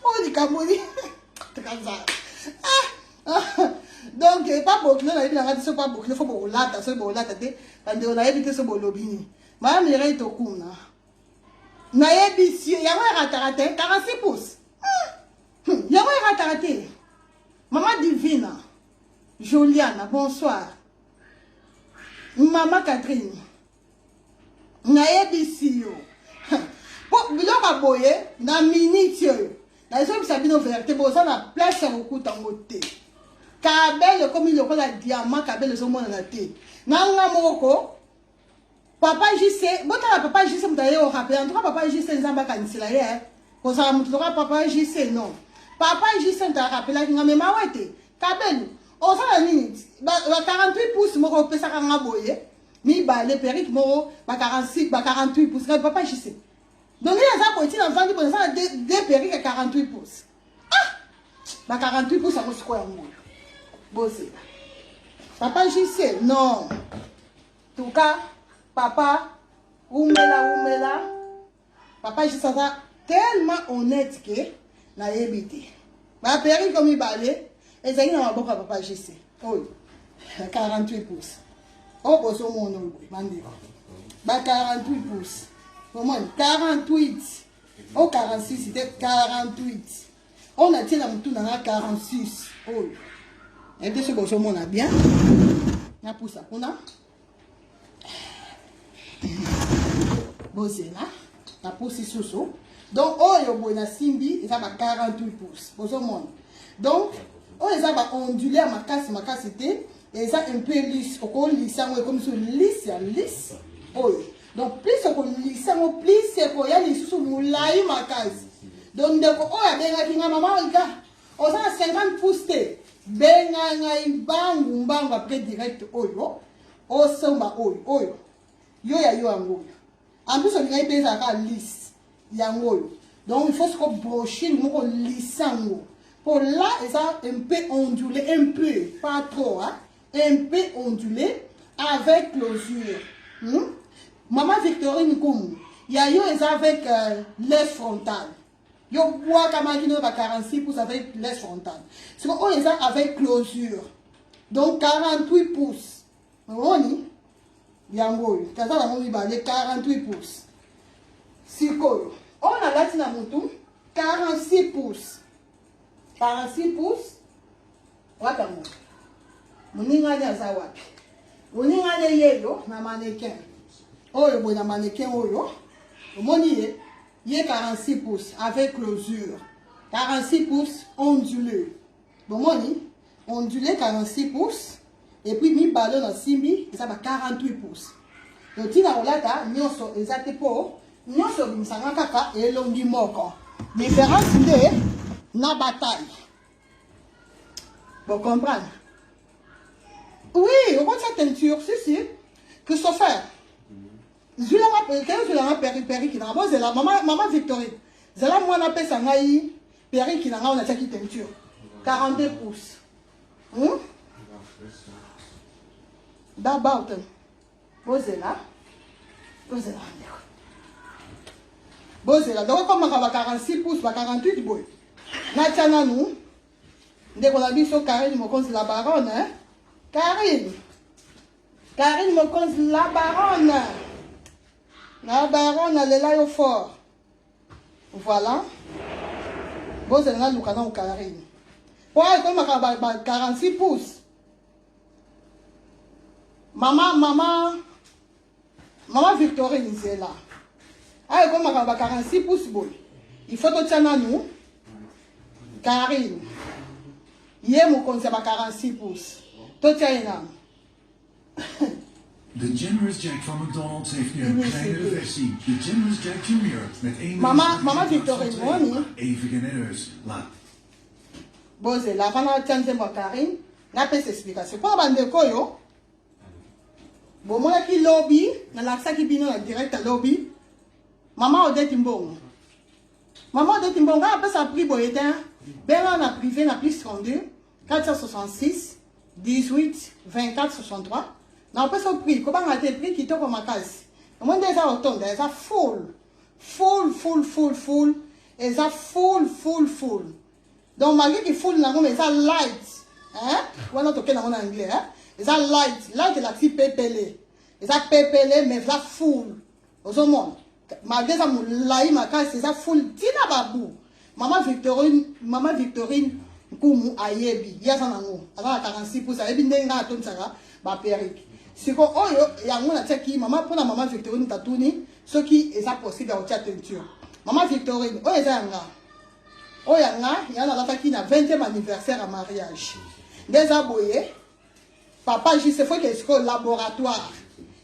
oyo likambo ni tekanzala. Donc pa bokilo nayebi nanga te so pa bokilo fo bokolata, soki bokolata te bandeko nayebi te so bolobi nini. Mama Mireille Tokuna, nayebisi yo yango erataka te, 46 pouces yango erataka te. Mama Divina Juliana, bonsoir. Mama Catherine, nayebisi yo po biloko ya boye na miniti oyo nazobisa bino vérité, boza na place ya kokuta yango te. Kabele ekomi lokola diamant, kabele ezomonana te. Na nga moko papa JC, botala papa JC, moto aye orappele. En tout cas papa JC, Nzambe akanisela ye kozala moto lokola papa JC. Non, papa JC moto arappelaki nga me mawe te kabelu osala nini ba 48 pouces moko opesaka nga boye mibale, perruque moko ba 46, ba 48 pouces. Ngai papa JC, donc nde naza boye ntina mvandi boye, naza na deux perruque ya 48 pouces. Ah, ba 48 pouces yango sikoyo yango oyo bozela papa JC. Non, tout cas papa umela umela, papa JC aza tellement honnête ke nayebi te. Baperruque mibale ezali na maboko ya papa JC, oyo 48 pouces oyo bozomona oyo boye bandeko, ba 48 pouces omoni, 48 oyo, 46 te, 48 oyo natie na motu na nga, 46 oyo. Nayebi te soki bozomona bien, napusa kuna, bozela napusi susu. Donc oyo boye nasimbi eza ba 48 pouces bozomona. Donc oyo eza ba ondulé ya makasi makasi te, eza un peu lisse. Okolisa yango ekomi so lisse ya lisse oyo. Donc plus okolisa yango, plus ekoya lisusu molai makasi. Donc ndeko oyo abengaki nga, mama Olga, oza na 50 pouces te, benga ngai mbangu mbangu après direct oyo, osomba oyo oyo yo ya yo yango oyo. En plus olingai mpe ezalaka lisse yango oyo. Donc il faut siko brushing moko lisse yango po là eza un peu ondulé, un peu, pas trop hein? Un peu ondulé avec closure, Mama Victorine Nkumu, ya yo eza avec lace frontale. Yo bwakamaki no ba 46 pouces avec lace frontale, siko oyo eza avec closure, donc 48 pouces. Omoni yango oyo kaza nango mibale 48 pouces. Sikoyo oyo nalati na motu 46 pouces, 46 pouces. Wapi yango? Moningani aza wapi? Moningani yeyo na mannequin oyo boye, na mannequin oyo omoni ye, ye 46 pouces avec closure, 46 pouces ondulé. Bomoni ondulé 46 pouces, et puis mibale oyo nasimbi eza ba 48 pouces. Donc ntina kolata nyonso eza te, mpo nyonso ebimisanga kaka elongi moko, différence nde na bataille. Bocomprendre? Oui, okotia teinture. Si si, Christopher, zwilanga kende, zwilanga perruque nanga. Bozela mama, mama Victorine, zala mwana apesa ngai perruque na ngai oyo natiaki teinture 42 pouces. D'abord, bozela, bozela ndeko, bozela. Donc ekomaka ba 46 pouces, ba 48 boye. Natia nanu ndeko na biso Karine Mokonzi la baronne, hein? Karine, Karine Mokonzi la baronne, la baronne alela yo fort. Voilà, bozela naluka nanu Karine po ekomaka ba 46 pouces. Mama, mama, mama Victorine nzela ayo ekomaka ba 46 pouces boye. Il faut totia nanu Karine, ye mokonzi ya ba 46 pouces, totia ye nanu. De Generous Jack van McDonald's heeft nu een kleinere versie. De Generous Jack Junior met 1 Mama, mama Victorine moni. Even genereus. Laat. Bozela avant natia nzembo ya Karine, napesa explication mpona bandeko oyo bomonaki lobi nalakisaki bino na direct ya lobi. Mama Odeti Mbongo, mama Odeti Mbongo apesa prix boye te. Benga na privé na plus 32 466 18 24 63, na opesa prix. Kobanga te, prix kitoko makasi. Omoni nde eza kotonda, eza full, full, full, full, full, eza full, full, full. Donc malgré ki full nango, mais eza light, hein? Wana tokende yango na anglais, hein? Eza light, light elakisi pepele, eza pepele mais eza full. Ozomona, malgré eza molai makasi, eza full ntina babu. Mama Victorine, mama Victorine Nkumu ayebi, ye aza nango, aza na 46 pouces, ayebi ndenge ngai atonisaka baperruque. Siko oyo yango natiaki mama mpona mama Victorine tatuni soki eza possible ya kotia teinture. Mama Victorine, oyo eza yanga, oyo yanga ya nalataki na 20e anniversaire ya mariage. Nde eza boye. Papa JC faut que sikoyo laboratoire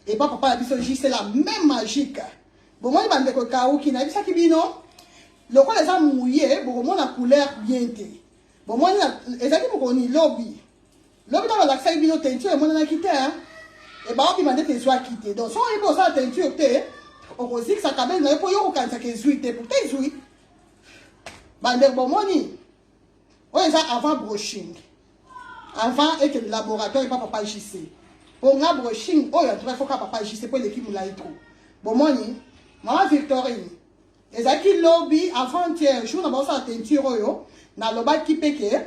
epa papa na biso JC la même magique. Bomoni bandeko, ekauki. Nayebisaki bino, lokola eza mouye, bokomona couleur bien te. Bomoni, ezalaki mokoni lobi, lobi ntango balakisaki bino teinture, emonanaki te ebaobima ndete ezwaki te. Donc soki oyebi osala teinture te, okozikisa kabeli na yo mpo yo kokanisaka ezwi te, pourtant ezwi. Bandeko, bomoni, oyo eza avant brushing, avant ekende laboratoire epa papa JC. Mpo nga brushing oyo, en tout cas, foka papa JC mpo eleki molai trop. Bomoni, mama Victorine, ezalaki lobi, avant-hier, jour na baosala teinture oyo, nalobaki mpe ke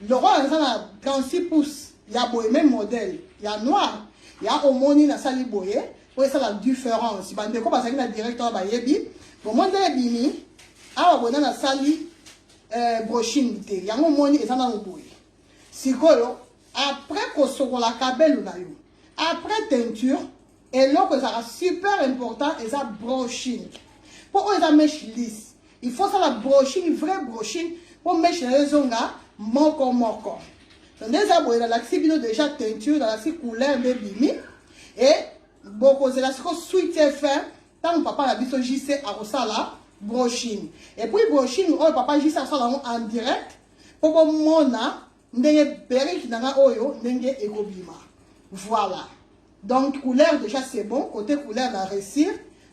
lokola naza na 36 pouces ya boye, même modèle ya noir ya omoni, nasali boye po esala différence. Bandeko bazalaki na direct wana bayebi. Bomoni ndenge ebimi awa boye, na nasali brushing te, yango omoni eza nano boye. Sikoyo après kosokola kabelu na yo, après teinture, eloko ezalaka super important eza brushing. Mpo oyo eza mèche lisse, il faut sala brushing, vrai brushing, mpo mèche na yo ezonga moko moko. Nde eza boye, nalakisi bino déjà teinture, nalakisi couleur nde ebimi. E bokozela siko suite fin, ntango papa na biso JC akosala brushing. Et puis brushing oyo, papa JC akosala yango en direct mpo bomona ndenge perruque na nga oyo ndenge ekobima. Voilà, donc couleur déjà c'est bon. Côté couleur na réussir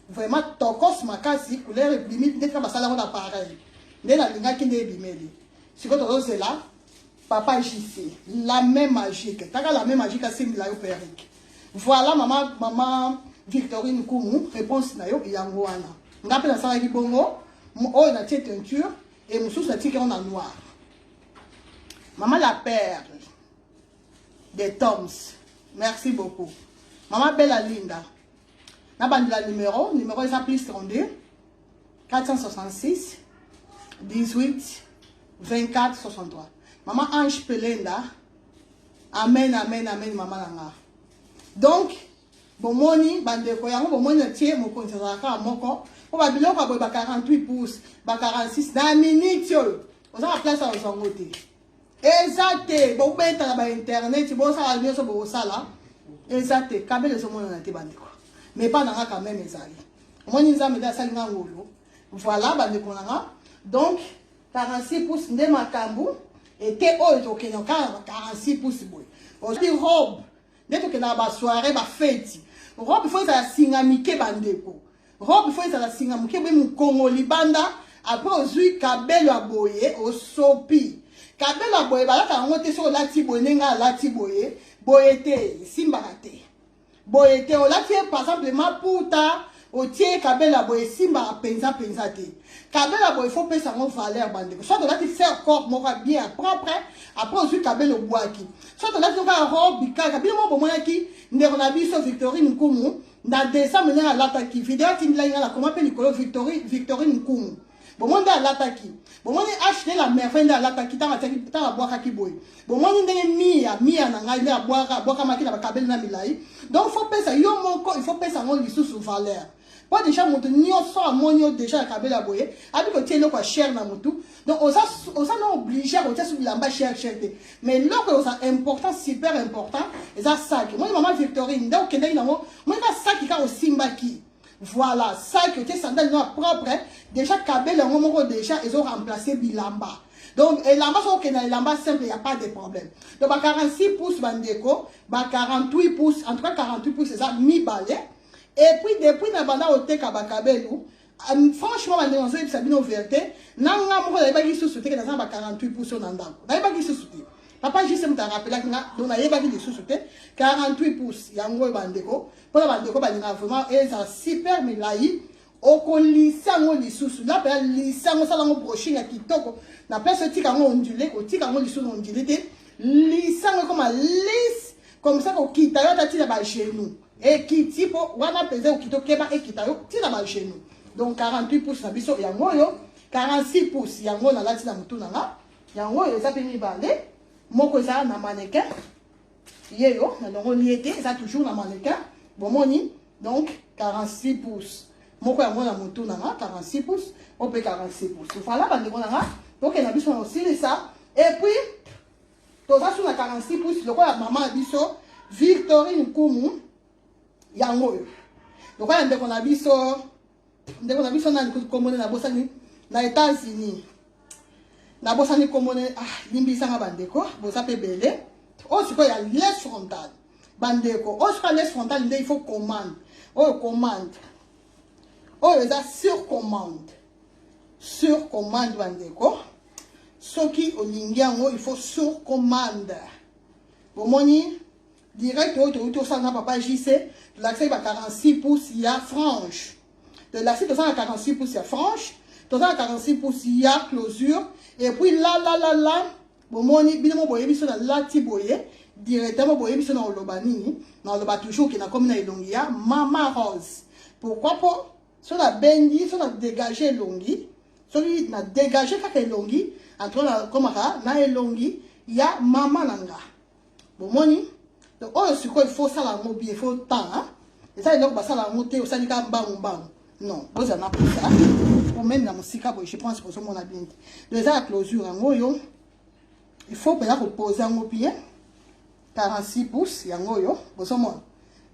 vraiment, tokos makasi. Couleur ebimi ndenge basala yango na pareil nde nalingaki, nde ebimeli. Sikoyo tozozela papa JC la main magique, taka la main magique asimbila yo perruque. Voilà, mama, mama Victorine Nkumu, réponse na yo yango wana. Nga mpe nasalaki bongo, oyo natie teinture e mosusu natiki yango na noir. Mama la Perle de Toms, merci beaucoup. Mama Bella Linda, nabandela numéro, numéro eza plus 32 466 18 24 63. Mama Ange Pelenda, amen, amen, amen, mama na nga. Donc bomoni bandeko, yango bomoni natie mokonzi azalaka kaka moko mpo babiloko ya boye, ba 48 pouces, ba 46, na minute oyo oza na place ya kozwango te, eza te. Bobetaka bainternet, bosala nyonso bokosala, eza te. Kabele ezomonana te bandeko, mais epa na nga quand même ezali. Omoni, Nzambe nde asali nga ngolu. Voilà bandeko na nga, donc 46 pouces nde makambo ete oyo tokende kaka 46 pouces boye. Ozwi robe nde tokendaka basoirée, bafeti, robe faut ezala singa mike. Bandeko, robe faut ezala singa moke boye, mokongo libanda. Après ozwi kabelo ya boye, osopi. Kabelo boye balata yango te. Soki olati boye ndenge alati boye, boye te, esimbaka te. Boye te, olati ye par exemple maputa, otie kabela boye, esimbaka mpenza mpenza te. Kabela boye, faut pesa yango valeur, bandeko. Soit olati faire corps moko bien propre, après ozwi kabela obwaki. Soit olati kaka robe kaka. Bino mo bomonaki ndeko na biso Victorine Nkumu na décembre, ndenge alataki. Video atindilaki nga, nakoma mpe likolo Victorine Nkumu. Bomoni nde alataki, bomoni HD la merveille nde alataki ntango atiaki, ntango abwakaki boye. Bomoni ndenge mia mia na ngai nde abwaka, abwakamaki na bakabeli na milai. Donc faut pesa yo moko, il faut pesa yango lisusu valeur, po déjà moto nyonso amoni yo déjà ya kabela boye, abi kotia eloko ya cher na motu. Donc oza na obligé ya kotia so bilamba cher cher te, mais eloko oza important, super important, eza saki. Omoni mama Victorine nde okendaki nango, omoni ka saki kaka osimbaki. Voilà, saki, otie sandale no ya propre, déjà kabele yango moko déjà ezo remplacer bilamba. Donc elamba, soki okende na elamba simple, ya pas de problème. Donc ba 46 pouces, bandeko, ba 48 pouces, en tout cas 48 pouces eza mibale. Et puis depuis na banda koteka bakabelu, franchement bandeko, nazoyebisa bino vérité, na nga moko nayebaki lisusu te ke naza na ba 48 pouces na ndako. Nayebaki lisusu te. Papa Juste moto arapelaki nga, donc nayebaki lisusu te. 48 pouces yango oyo, bandeko, mpona bandeko balingaka vraiment eza super milai. Okolisa yango lisusu la mpenza, lisa yango, osala yango brushing ya kitoko. Na place otika yango ondulé, otika yango lisusu ondulé te, lisa yango ekoma lisse comme ça, kokita yo ata ntina bagenou ekiti, mpo wana mpenza okita, okeba ekita yo ntina bagenou. Donc 48 pouces na biso yango oyo. 46 pouces yango nalati na motu na nga, yango oyo eza mpe mibale. Moko eza na mannequin, ye yo nalongoli ye te, eza toujours na mannequin, bomoni. Donc 46 pouces moko yango na motu na nga, 46 pouces oyo mpe 46 pouces. Voilà bandeko na nga, tokende biso na kosilisa. Et puis toza su na 46 pouces lokola mama na biso Victorine Nkumu, yango oyo lokola ndeko na biso nani, komone nabosani, na États-Unis, nabosani komone. Ah, limbisanga bandeko, boza mpe ebele. Oyo sikoyo ya lace frontal, bandeko, oyo sikoyo ya lace frontal nde il faut commande. Oyo commande, oyo eza sur commande, sur commande bandeko. Soki olingi yango, il faut sur commande. Bomoni direct oyo touti osala na papa JC, tolakisaki ba 46 pouces ya frange. Tolakisi, toza na 46 pouces ya frange, toza na 46 pouces ya closure. Et puis la la la la, bomoni bino mo boyebi so nalati boye directement, boyebi so na koloba nini. Na koloba toujours ke nakomi na elongi ya mama Rose. Pourquoi? Po so nabendi, so na dégage elongi, soki na dégage kaka elongi, entre nakomaka na elongi ya mama na nga, bomoni. Donc oyo sikoyo il faut osala yango bien, il faut temps. Eza eloko basala yango te osali kaka mbangu mbangu, non. Bozala na posa po même na mosika boye, je pense bozomona bien te. Donc eza ya closure, yango oyo il faut mpenza kopose yango bien. 46 pouces yango oyo, bozomona.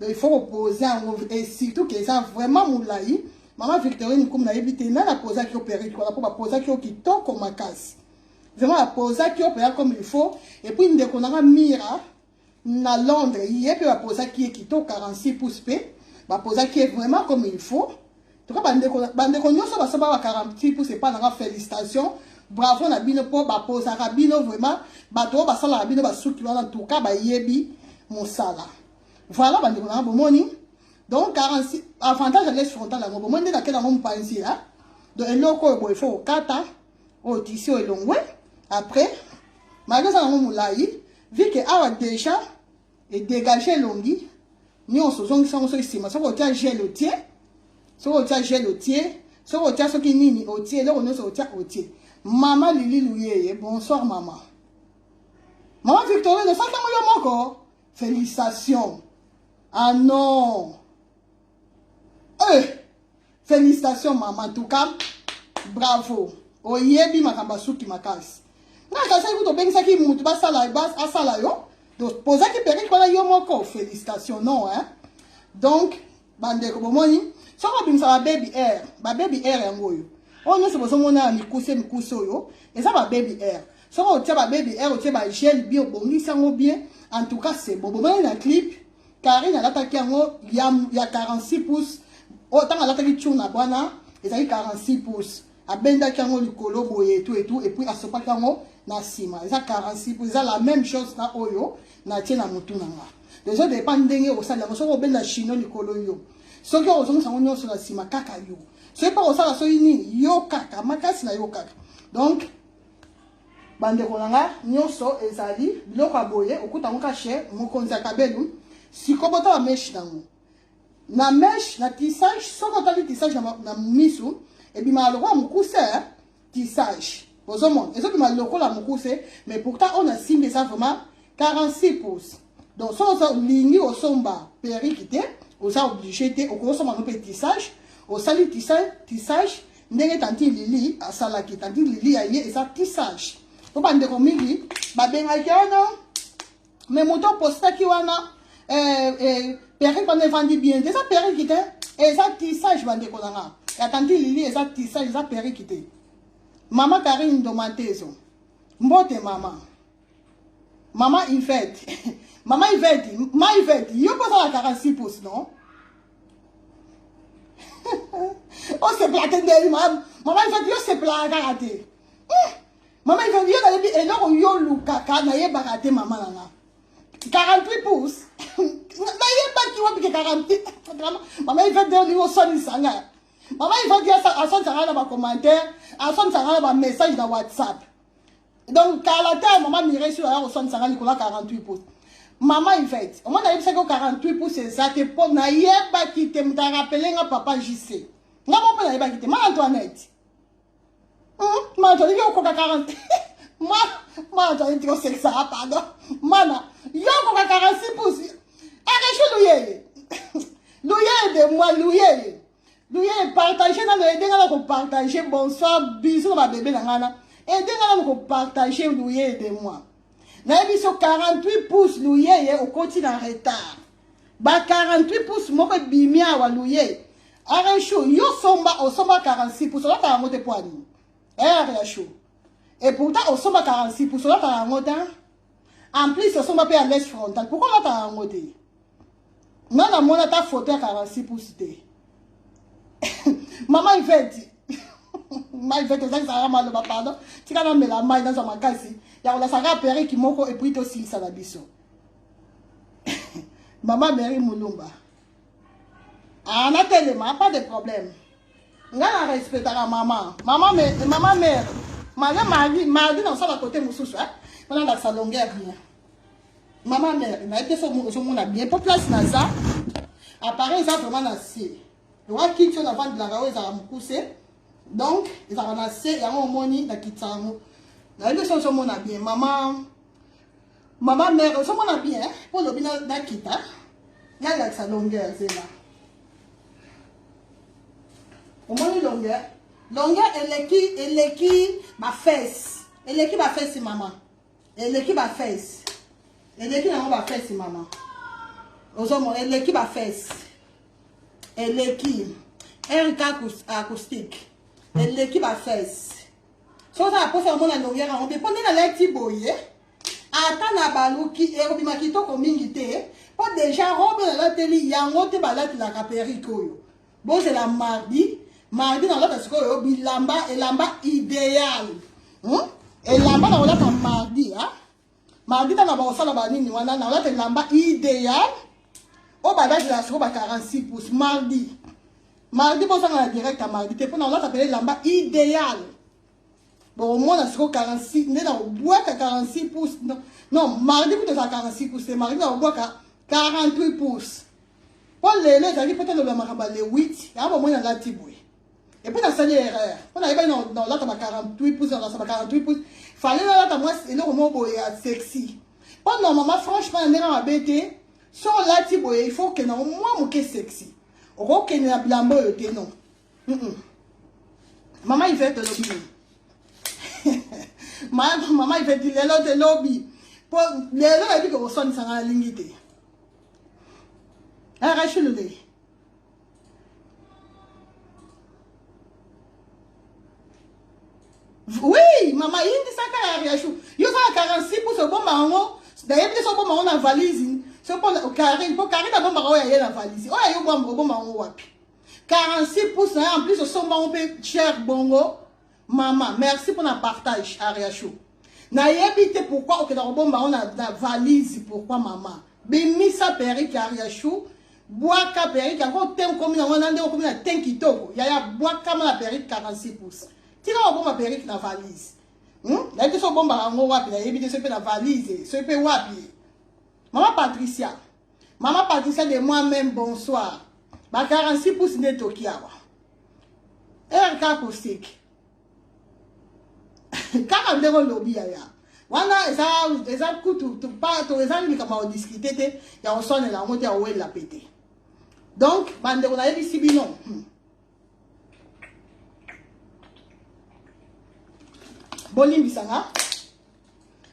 Donc il faut kopose yango, et surtout ke eza vraiment molai. Mama Victorine Nkumu, nayebi te nani apozaki yo perruque wana, mpo bapozaki yo kitoko makasi, vraiment bapozaki yo mpenza comme il faut. Et puis ndeko nanga Mira na Londres, ye mpe bapozaki ye kitoko, 46 pouces mpe bapozaki ye vraiment comme il faut. Toka bandeko nyonso basomba ba 46 pouces epa nanga, félicitation, bravo na bino, mpo bapozaka bino vraiment. Bato oyo basalaka bino basuki wana, ntuka bayebi mosala. Voilà bandeko nanga, bomoni. Donc 46, avantage ya lace frontal yango, bomoni nde nakende yango mopanzi. Donc eloko oyo boye, faut kokata oyo tisi oyo elongwe. Après, malgré eza nango molai, vu que awa déjà edégage elongi nyonso, ozongisa yango soki nsima. Soki otia gel, otie, soki otia gel, otie, soki otia soki nini, otie eloko nyonso otia, otie. Mama Lili Luyeye, bonsoir mama. Mama Victorine, osalaki yango yo moko, félicitation. Ah non, félicitations mama, en tout cas bravo, oyebi makambo asuki makasi. Nga kasaki kutu obengisaki mutu basala, asala yo. Donc pozaki perruque wana yo moko, félicitation. Non hein? Donc bandeko, bomoni, soki obimisa bababy hair, bababy hair yango oyo, oyo nyonso bozomona ya mikuse mikuse oyo, eza bababy hair. Soki otia bababy hair, otie bagel bien, obongisi yango bien, en tout cas c'est bon. Bomoni na clip, Karine alataki yango ya 46 pouces. Oyo ntango alataki tuna bwana, ezali 46 pouces. Abendaki yango likolo boye, etu etu, et puis asopaki yango na nsima eza 46 pouces, eza la même chose na oyo natie na motu na nga. Ezo dépend ndenge osali yango. Soki obenda chino likolo yo, soki ozongisa yango nyonso na nsima kaka yo, soki mpe kosala soki nini yo kaka makasi na yo kaka. Donc bandeko na nga, nyonso ezali biloko ya boye, okuta yango kashe mokonzi ya kabelu. Sikoyo botala mèche nango na mèche na tissage. Soki otali tissage na misu, ebimaka lokola mokuse. Tissage ozomona ezobima lokola mokuse, mais pourtant oyo nasimbi eza vraiment 46 pouces. Donc soki olingi osomba perruque te, oza obligé te, okosomba no mpe tissage. Osali tissage ndenge tanti Lili asalaki. Tanti Lili ya ye eza tissage, po bandeko mingi babengaki wana, mais moto opostaki wana perruque wana evandi bien te. Eza perruque te, eza tissage. Bandeko na nga, ya tanti Lili eza tissage, eza perruque te. Mama Karine Ndomantezo, mbote mama. Mama Ivete, mama Ivete, ma Ivete, yo mpo ozala 46 pouces, non? Osepela te ndeli mama Ivete, yo osepelaka kaka te. Mama Ivete, yo nayebi eloko yo lukaka, nayebaka te. Mama na nga, 48 pouces nayebaki wapi ke 48? Mama Ivete, olingi oswanisa nga. Mama Ivete aswanisaka nga na bacommentaire, aswanisaka nga na bamessage na WhatsApp. Donc kala te, mama Mireille sur aya koswanisaka likolo ya 48 pouces. Mama Ivete, omoi nayebisaki yo 48 pouces eza te, mpo nayebaki te. Moto arappeler nga, papa JC, nga mo mpe nayebaki te. Mana Antoinette, mana Antoinette, yo okoka 40? Mana Antoinette, osekisaka, pardon. Mana, yo okoka 46 pouces? Arecho Luyeye, Luyeye de moi, Luyeye, Luyeye, partage nano, aide nga na kopartage. Bonsoir, bisous na babebe na nga na aide nga nano kopartage. Luyeye de moi, nayebi so 48 pouces. Luyeye, okoti na retard. Ba 48 pouces moko ebimi awa. Luyeye Areshu, yo somba, osomba 46 pouces, olata yango te. Po anini r ya chou? Et pourtant osomba 46 pouces, olataka yango te. En plus osomba mpe ya lace frontal, pourquoi olataka yango te? Nga namona ata photo ya 46 pouces te. Mama Ivete, ma Ivete, ozangisaka maloba, pardon. Tika namela mai, nazwa makasi ya kolasaka perruque moko et puis tosilisa na biso. Mama Mary Mulumba, ah, natelema, pas de problème. Nga na respectaka mama, mama, me, mama mare. Maza mardi, mardi na osala kote mosusu mpona ndakisa longueur bien. Mama mare, nayebi te so ozomona bien, mpo place naza, appareil eza vraiment na se. Loka kiti oyo navandelaka oyo ezalaka mokuse, donc ezalaka na se, yango omoni nakitisa yango. Nayebi te so ozomona bien. Mama, mama mare, ozomona bien? Mpo olobi nakita nalakisa longueur. Zela, omoni longueur? Longueur eleki, eleki bafesses, eleki bafesses mama, eleki bafesses, eleki nango bafesses mama. Ozomona eleki bafesses, eleki rk acoustique, eleki bafesses. So oza na mposa omona longueur yango mpe, mpo nde nalati boye, ata na baluki ekobima kitoko mingi te, mpo déjà robe nalateli yango te balatelaka perruque oyo. Bozela mardi, mardi nalata sikoyo bilamba, elamba idéal, Elamba nakolata mardi, ha? Mardi ntango bakosala banini wana, nakolata elamba idéal oyo balatelaka sikoyo ba 46 pouces. Mardi, mardi bozanga na direct ya mardi te, mpo nakolata pele elamba idéal. Bokomona sikoyo 46 nde nakobwaka 46 pouces. Non, non, mardi kuta ezala 46 pouces te, mardi nakobwaka 48 pouces, mpo lelo ezalaki mpo toloba makambo ya le 8. Yango bomoi nalati boye et puis nasali erreur, mpo nayebaki naolata ba 48 pouces, nalasa ba 48 pouces. Fallait nalata mwa eloko moko boye ya sexy, mpo normalement, franchement, na ndenge mabe te, so olati boye, il faut okende yango mwa moke sexy. Okokende na bilamba oyo te, non. Mama Ivete, olobi nini? Mama Ivete, lelo te, lobi, mpo lelo nayebi ke koswanisanga nalingi te. Rachel, oui, mama, yindisaka ya Riachou, yo oza na 46 pouces, obomba yango, nayebi te so obomba yango na valise. So mpo Karine, mpo Karine abombaka oyo aye na valise, oyo aye obomba yango wapi? 46 pouces na ye, en plus osomba yango mpe cher. Bongo mama, merci mpona partage. Ariachou, Nayebi te pourquoi okenda kobomba yango na, na valise. Pourquoi mama? Bimisa perruque ya Ariachou, bwaka perruque yango te, okomi nango na nde okomi na teint kitoko. Yaya, bwakama na perruque 46 pouces. Tika kobomba perruque na valise. Nayebi te soki obombaka yango wapi, nayebi te soki mpe na valise, soki mpe wapi. Mama Patricia, Mama Patricia de moi-même, bonsoir. Ba 46 pouces nde toki awa. RK acoustique. Kaka ndenge olobi yaya. Wana eza eza kutu to pa to eza likambo ya kodiscute te, ya koswanela yango te, ya kowelela pe te. Donc bandeko nayebisi bino. Bolimbisa nga.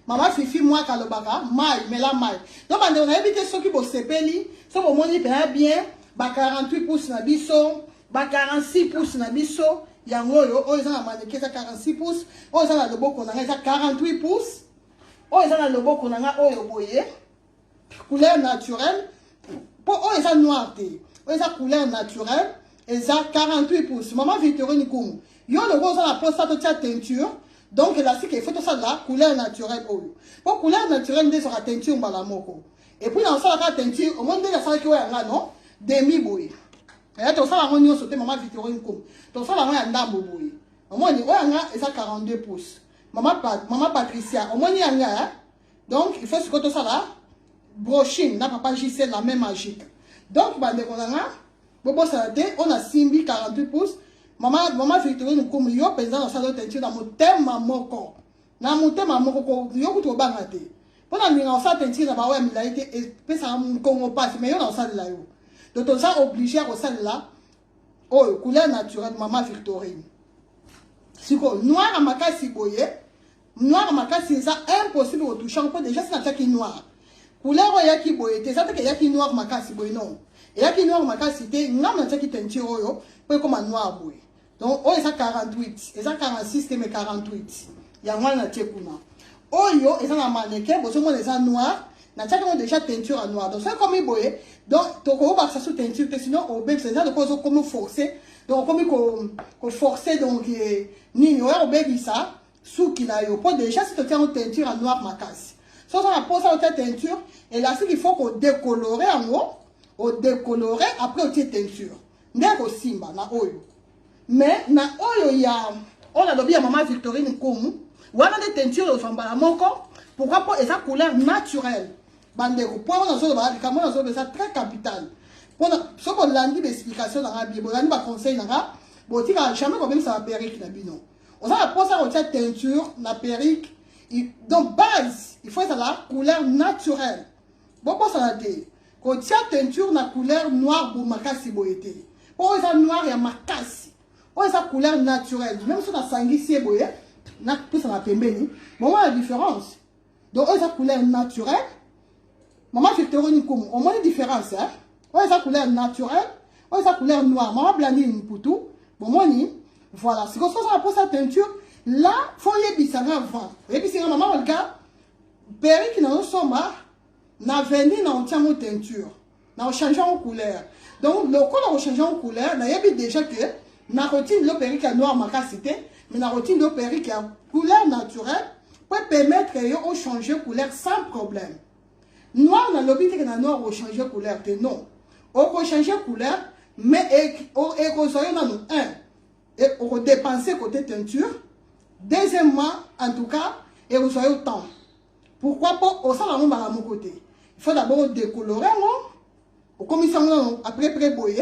Mama Fifi mwaka alobaka mai mela mai. Donc bandeko nayebi te soki bosepeli, soki bomoni mpenza bien ba 48 pouces na biso, ba 46 pouces na biso, yango oyo, oyo eza na maneke eza 46 pouces, oyo eza na loboko na nga eza 48 pouces, oyo eza na loboko na nga oyo boye, couleur naturelle, po oyo eza noir te, oyo eza couleur naturelle, eza 48 pouces. Mama Victorine Nkumu, yo loko oza na posa totia teinture, donc elastique il faut tosala couleur naturelle oyo, po couleur naturelle nde ezwaka teinture mbala moko. Et puis na osalaka teinture, omoni ndenge asalaki oyo yanga non demi boye. Eya tosala yango nyonso te, Mama Victorine Nkumu, tosala yango ya ndambo boye. Omoni oyo yanga eza 42 pouces. Mama Mama Patricia, omoni yanga eh? Donc il faut sikoyo tosala brushing na papa JC la main magique. Donc bandeko na nga bobosana te, oyo nasimbi 48 pouces. Mama, Mama Victorine Nkumu, yo mpenza nasala yo teinture na motema moko, na motema moko, yo kutu kobanga te, mpo na ndinga kosala teinture na baoyo ya milai te, epesaka mokongo mpasi, mais yo na kosalela yo. Donc toza oblige ya kosalela oyo couleur naturelle. Mama Victorine, sikoyo noir ya makasi boye, noir makasi eza impossible kotouche yango, mpo déjà si natiaki noir couleur oyo eyaki boye te, eza teke eyaki noir makasi boye, non, eyaki noir makasi te. Ngambo natiaki teinture oyo mpo ekoma noir boye. Donc oyo eza 48, eza 46 te, mais 48 yango wana natie kuna. Oyo eza na mannequin, bozomona eza noir, natiaki yango déjà teinture ya noir. Donc soki ekomi boye, donc tokobakisa su teinture te, sinon obebisa. Eza lokola ozokomi force, donc okomi koforce, donc nini oya kobebisa suki na yo, mpo déjà si totia yango teinture ya noir makasi. So oza na mposa otia teinture élastique, il faut kodécolore yango, odécolore, après otie teinture nde ekosimba na oyo. Mais na oyo ya oyo nalobi ya Mama Victorine Nkumu wana nde teinture ozwa mbala moko. Pourquoi? Mpo eza couleur naturelle. Bandeko, mpo yango nazoloba likambo nazoloba eza très capital, mpona soki bolandi baexplication na nga bien, bolandi baconseil na nga, botikaka jamais kobebisa baperruque na bino. Oza na mposa kotia teinture na perruque, donc base il faut ezala couleur naturelle. Bobosana te kotia teinture na couleur noire bo makasi boye te, mpo oyo eza noir ya makasi, oyo eza couleur naturelle. Même soki nasangisi ye boye, napusa na pembeni, bomona différence. Donc oyo eza couleur naturelle. Mama Victorine Nkumu, omoni différence hein? Oyo eza couleur naturelle, oyo eza couleur noire. Mama Blandine Mputu, bomoni? Voilà. Sikoyo soki oza na mposa teinture là, faut oyebisa nga avant, oyebisi nga: "Mama Olga, perruque nazosomba na veni na otiango teinture, na ochange yango couleur." Donc lokola ochange yango couleur, nayebi déjà que nakotindi yo perruque ya noir makasi te, mais nakotindi yo perruque ya couleur naturelle po permettre yo ochanger couleur sans problème. Noir, nalobi te ke na noir ochange couleur te, non, okochange couleur, mais ekozwa yo nanu un okodépense côté teinture. Deuxièmement, en tout cas ekozwa yo temps. Pourquoi? Mpo osala yango mbala moko te, il faut d'abord odécolore yango, okomisi yango nano après près boye,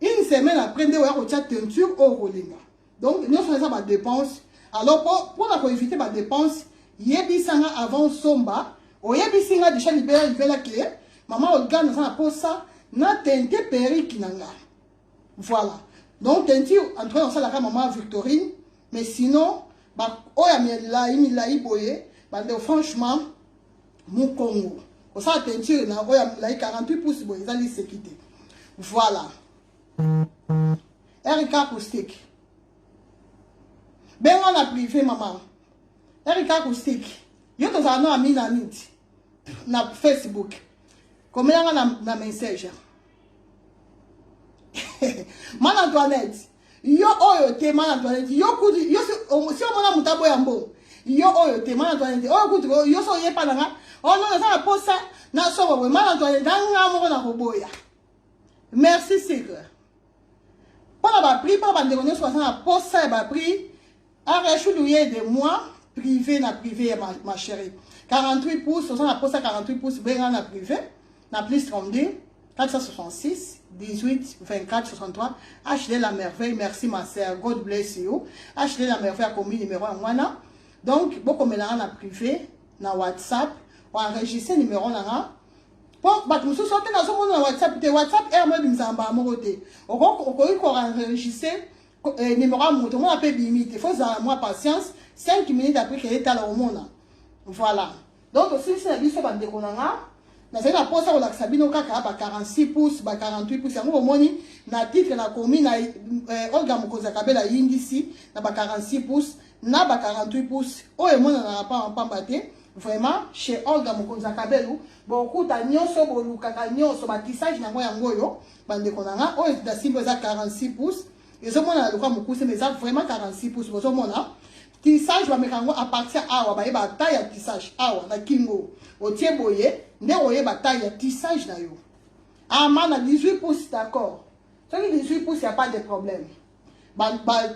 une semaine après nde oya kotia teinture oyo okolinga. Donc nyonso eza badépense. Alors mpona koévite badépense, yebisanga avant osomba, oyebisi nga déjà libela libela ke: "Mama Olga, naza na posa na teinte perruque na nga." Voilà. Donc teinture, en tout cas osalaka Mama Victorine, mais sinon oyo ya milai milai boye, bandeko, franchement mokongo kosala teinture na oyo ya milai 48 pouces boye eza liseki te. Voilà. Erika Acoustique, benga na privé. Mama Erika Acoustique, yo tozala no ami na niti na Facebook, komelanga na message. Mana Antoinette, yo oyo te. Mana Antoinette, yo kutu yo si omona moto aboya mbongo. Yo oyo te, mana Antoinette. Oyo kutu yo so oyepa na nga. Oh non, naza na posa na soko boye. Mana Antoinette, na nga moko na koboya. Merci Sigre. Pona ba prix, pona bandeko nyonso baza na posa ya ba prix. Arachou Louye de moi, privé na privé ma, ma chérie. 48 pouces, oza na posa 48 pouces, benga na privé, na plus 32 466 18 24 63 HD la merveille, merci ma sœur, God bless you. HD la merveille a commis numéro ya mwana. Donc bokomelanga na privé na WhatsApp, enregistrer numéro na nga. Po bato mosusu ote nazomona na WhatsApp te, WhatsApp air mo ebimisaka mbala moko te. Okoki ko enregistrer eh, numéro ya moto omona mpe ebimi te, faut ezala mwa patience 5 minutes après ke etala omona. Voilà. Donc tosilisi na biso bandeko na nga, nazali na mposa kolakisa bino kaka ba 46 pouces, ba 48 pouces. Yango bomoni na titre nakomi na eh, Olga Mokonzi ya Kabela ayingisi na ba 46 pouces na ba 48 pouces oyo emonanaka pamba pamba te. Vraiment chez Olga Mokonzi ya Kabelu bokuta nyonso bolukaka nyonso, ba tissage nango yango oyo bandeko na nga. Oyo nasimbi eza 46 pouces, ezomonana lokola mokuse mais eza vraiment 46 pouces. Bozomona tissage bameka yango à partir awa, bayeba taille ya tissage awa na kingo, otie boye nde oyeba taille ya tissage na yo. Ama na 18 pouces, d'accord, soki 18 pouces ya pas de problème.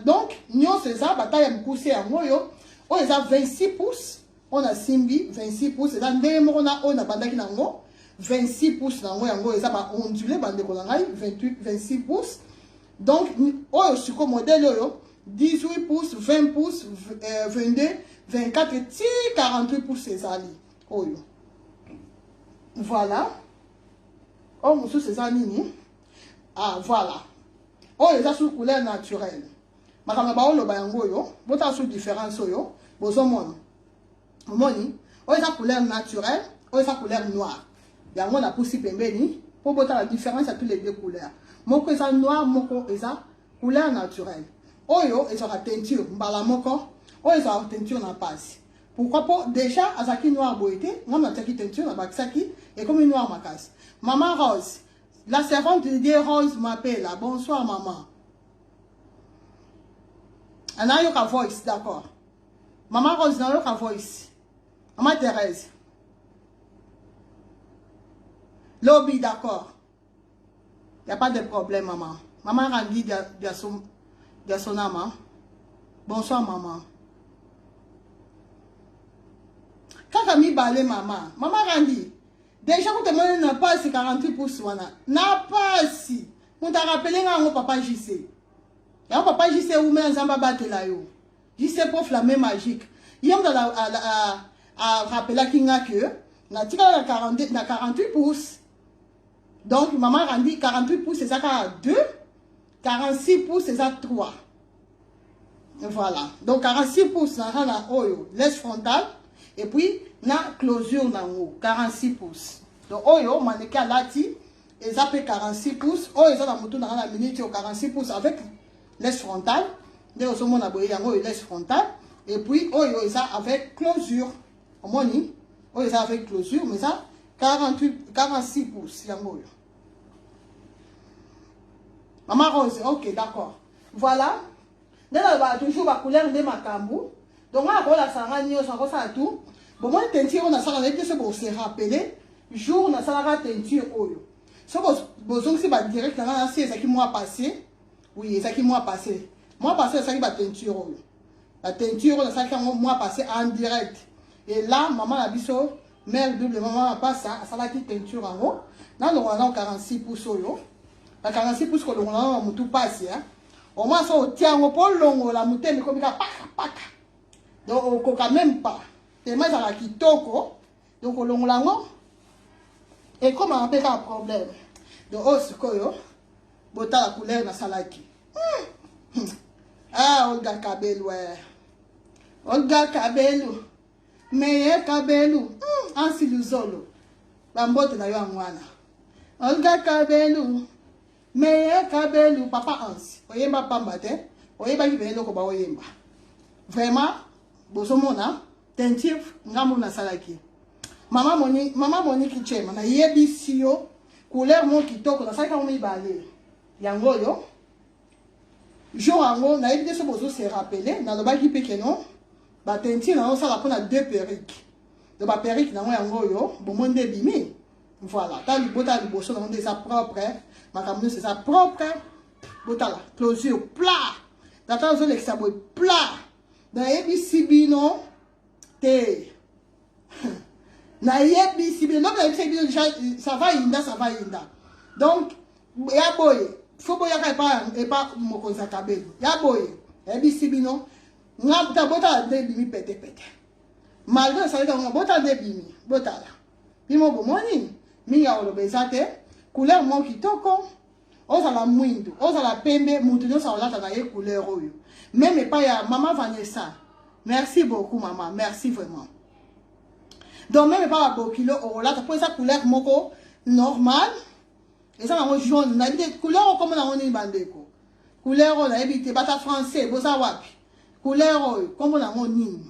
Donc nyonso eza bataille ya mokuse yango oyo. Oyo eza 26 pouces, oyo nasimbi 26 pouces, eza ndenge moko na oyo nabandaki nango 26 pouces nango. Yango eza ba ondulé bandeko na ngai, 28, 26 pouces. Donc oyo siko modèle oyo 18 pouces, 20 pouces, 22, 24 ti 48 pouces ezali oyo. Voilà. Oyo mosusu eza nini? Ah voilà, oyo eza sous couleur naturelle. Makambo baoloba yango oyo, botala sous différence oyo bozomona. Omoni oyo eza couleur naturelle, oyo eza couleur noire. Yango napusi pembeni mpo botala différence ya tous les deux couleurs. Moko eza noir, moko eza couleur naturelle. Oyo ezwaka teinture mbala moko, oyo ezwaka teinture na pasi. Pourquoi? Po déjà azalaki noir boye te, ngambo natiaki teinture, nabakisaki, ekomi noir makasi. Mama Rose, la servante de Dieu Rose m'appelle. Bonsoir maman. Anayoka voice, d'accord. Maman Rose, nayoka voice. Maman Thérèse. Lobby, d'accord. Il n'y a pas de problème, maman. Maman Randy Diasonama. Bonsoir, maman. Kaka mibale, maman. Maman Randy. Déjà, quand tu na pasi 48 pouces wana. Na pasi. Moto arappeler nga yango papa JC. Yango papa JC umela, Nzambe abatela yo. JC prof la main magique. Ye moto arappelaki nga que natikala na 42, na 48 pouces. Donc maman Randy, 48 pouces eza kaka 2, 46 pouces eza 3. Voilà. Donc 46 pouces na na oyo laisse frontale et puis na closure nango 46 pouces. Donc oyo mannequin alati eza mpe 46 pouces. Oyo eza na motu na nga na minute oyo 46 pouces avec laisse frontale. Nde ozomona boye, yango oyo laisse frontale et puis oyo eza avec closure. Omoni oyo eza avec closure, mais eza 48, 46 pouces yango oyo. Mama Rose, ok, d'accord. Voilà. Nde nalobaka toujours bacouleur nde makambo. Donc nga nakolakisa nga nyonso, nakosala tout. Bomoni teinture oyo nasala, nayebi te so bose rappeler jour nasalaka teinture oyo. So bozongisi badirect na nga nasi, ezalaki mois passé. Oui, ezalaki mois passé. Mois passé nasalaki bateinture oyo. Bateinture oyo nasalaki yango mois passé en direct. Et là, mama na biso, mère double, mama Mapasa asalaki teinture yango. Nalongola nao 46 pouces oyo. Ba 46 pouces, kolongola nao na motu pasi. Au moins so otia yango mpo olongola, motema ekomi kaka paka paka. Donc okoka même pas, tellement ezalaka kitoko. Donc olongola yango ekomaka mpe kaka problème. Donc oyo sikoyo botala couleur nasalaki. Ah, Olga Kabelu, eh. Olga Kabelu, meye Kabelu, Ansi Luzolo, bambote na yo yango wana. Olga Kabelu, meye Kabelu, papa Ansi, oyemba pamba te, oyebaki mpe eloko baoyemba. Vraiment, bozomona teinture ngambo nasalaki. Mama Moni, mama Monique Chema, nayebisi yo couleur mo kitoko, nasalaki yango mibale. Yango oyo jour yango, nayebi te so bozo se rappeler, nalobaki mpe ke non. Bateinture nazosala mpona deux perruques. Donc ba perruque nango yango oyo, bomoni nde ebimi. Voilà, ta libota liboso nango nde eza propre, makambo nyonso eza propre. Botala closure plat. Tata azolekisa boye plat. Nayebisi bino te. Nayebisi bino, donc nayebisi bino déjà ça va inda, ça va inda. Donc ya boye, faut boyaka epa epa mokonzi ya kabelo. Ya boye, nayebisi bino nga ta botala nde ebimi pete pete. Malgré nasalaki yango, botala nde ebimi, botala. Bino bomoni mingi ya koloba eza te, couleur moko kitoko. Ozala mwindu, ozala pembe, mutu nyonso akolata na ye couleur oyo. Meme epai ya mama Vanessa. Merci beaucoup mama, merci vraiment. Donc meme epai ya bokilo okolata po eza couleur moko normal. Eza nango jaune, nayebi te couleur oyo komona yango nini bandeko. Couleur oyo nayebi te, bata français boza wapi? Couleur oyo kombo nango nini?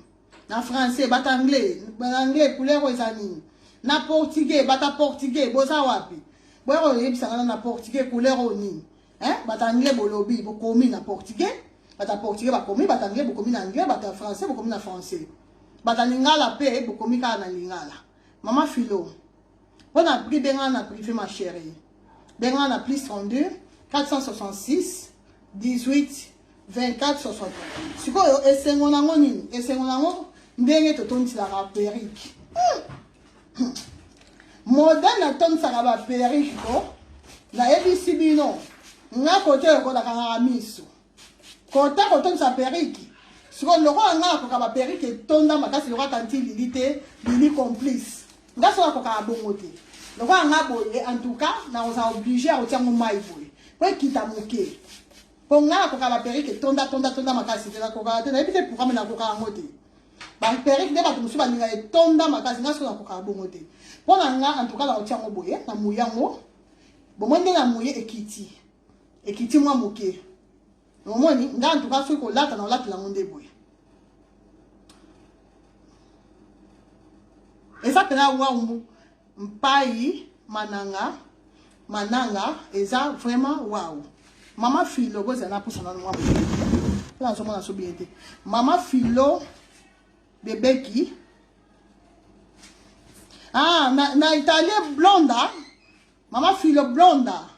Na français, bata anglais, na anglais couleur oyo eza nini? Na portugais, bata portugais boza wapi? Boya koyebisa nga na portugais couleur oyo nini? Hein? Bata anglais bolobi, bokomi na portugais, bata portugais bakomi, bata anglais bokomi na anglais, bata français bokomi na français. Bata lingala pe bokomi kaka na lingala. Mama Philo, pona prix benga na privé ma chérie. Benga na plus 32 466 18 24 63. Sikoyo esengo nango nini? Esengo nango ndenge totondiselaka perruque. Modèle natondisaka ba perruque ko nayebisi bino nga kote oyo nakangaka miso kota kotondisa perruque. Sikoyo lokola nga nakoka ba perruque etonda makasi lokola tanti Lili te, Lili complice. Nga soki nakokaka bongo te. Lokola nga boye en tout cas nakozala obligé ya kotia ngo mai boye po ekita moke. Po nga nakoka ba perruque etonda tonda tonda makasi te, nakokaka te, nayebi te pourquoi mais nakokaka yango te. Ba perruque nde bato mosusu balingaka etonda makasi, nga soki nakokaka bongo te. Po na nga en tout cas nakotia ngo boye, na mouille yango. Bomoni nde na mouille ekiti. Ekiti mwa moke. Omoni nga en tout cas soki kolata na olatela yango nde boye. Eza pena wawu mpai mananga mananga eza vraiment wawu. Mama Philo bozala na pusa nanu mwa moke. Mpo nazomona so bien te. Mama Philo bebeki. Ah, na italien blonda. Mama Philo blonda.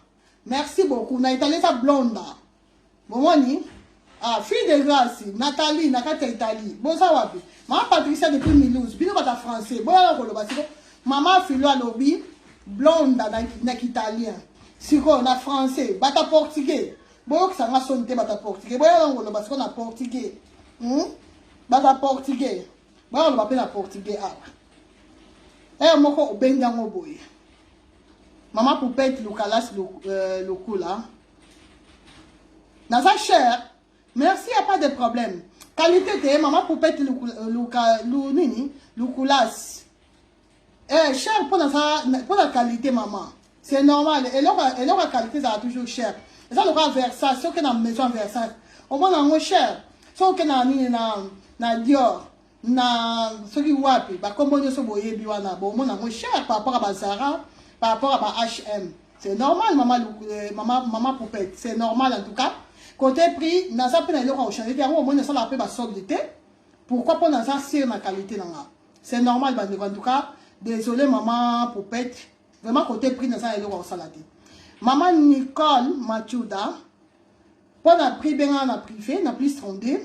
Merci beaucoup. Na italien eza blonda. Bomoni? Ah, fille de grâce, Nathalie, na kati ya Italie. Boza wapi? Mama Patricia depuis Mulhouse. Bino bata français. Boya koloba siko. Mama Philo alobi blonda na italien. Siko na français, bata portugais. Boyokisa nga soni te bata portugais. Boya koloba siko na portugais. Bata portugais. Boya koloba pe na portugais awa. Eh moko obendi yango boye. Mama Poupette Lukalas Lukula. Naza cher. Merci, y a pas de problème. Qualité te, Mama Poupette Luka, Lu, nini? Lukulas. Eh, cher pour la qualité, maman. C'est normal. Et la qualité, ça toujours cher. Et ça, le cas Versace, ce que dans maison Versace. Au moins, dans cher. Ce que dans nini na Dior. Na soki wapi ba kombo nyoso boyebi wana bo mona ngo cher par rapport à ba Zara, par rapport à ba H&M. C'est normal maman, maman, maman Poupette, c'est normal en tout cas. Côté prix, naza pe na eloko ya changer te yango omoni sala pe ba solde te. Pourquoi po naza sur na qualité nanga. C'est normal bandeko en tout cas. Désolé maman Poupette, vraiment côté prix naza na eloko ya kosala te. Maman Nicole Machuda, po na prix benga na privé na plus 32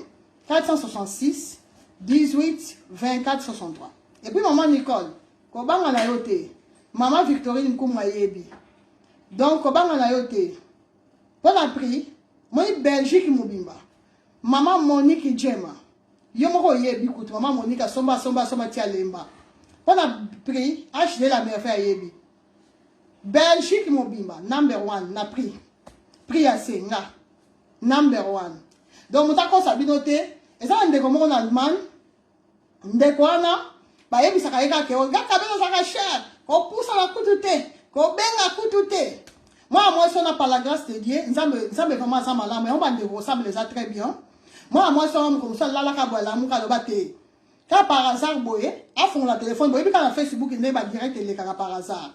466 18 24 63. Et puis maman Nicole, kobanga na yo te. Maman Victorine Nkumu ayebi. Donc kobanga na yo te. Po na prix, moi Belgique mobimba. Maman Monique Djema. Yo moko oyebi kutu maman Monique asomba asomba asomba tia lemba. Po na prix, HD la merveille ayebi. Belgique mobimba number 1 na prix. Prix ya senga. Number 1. Donc moto akosa bino te, eza na ndeko moko na Allemagne, ndeko wana bayebisaka ye kaka ke kaka bino ozalaka cher, kopusana kutu te, kobenga kutu te. Mwana mwasi wana par la grâce de Dieu, Nzambe, Nzambe vraiment aza malamu, yango bandeko kosambela eza très bien. Mwana mwasi wana mokolo mosusu alalaka boye, alamuka aloba te. Kaka par hasard boye, afongola téléphone, boyebi kaka na Facebook nde ba direct elekaka par hasard.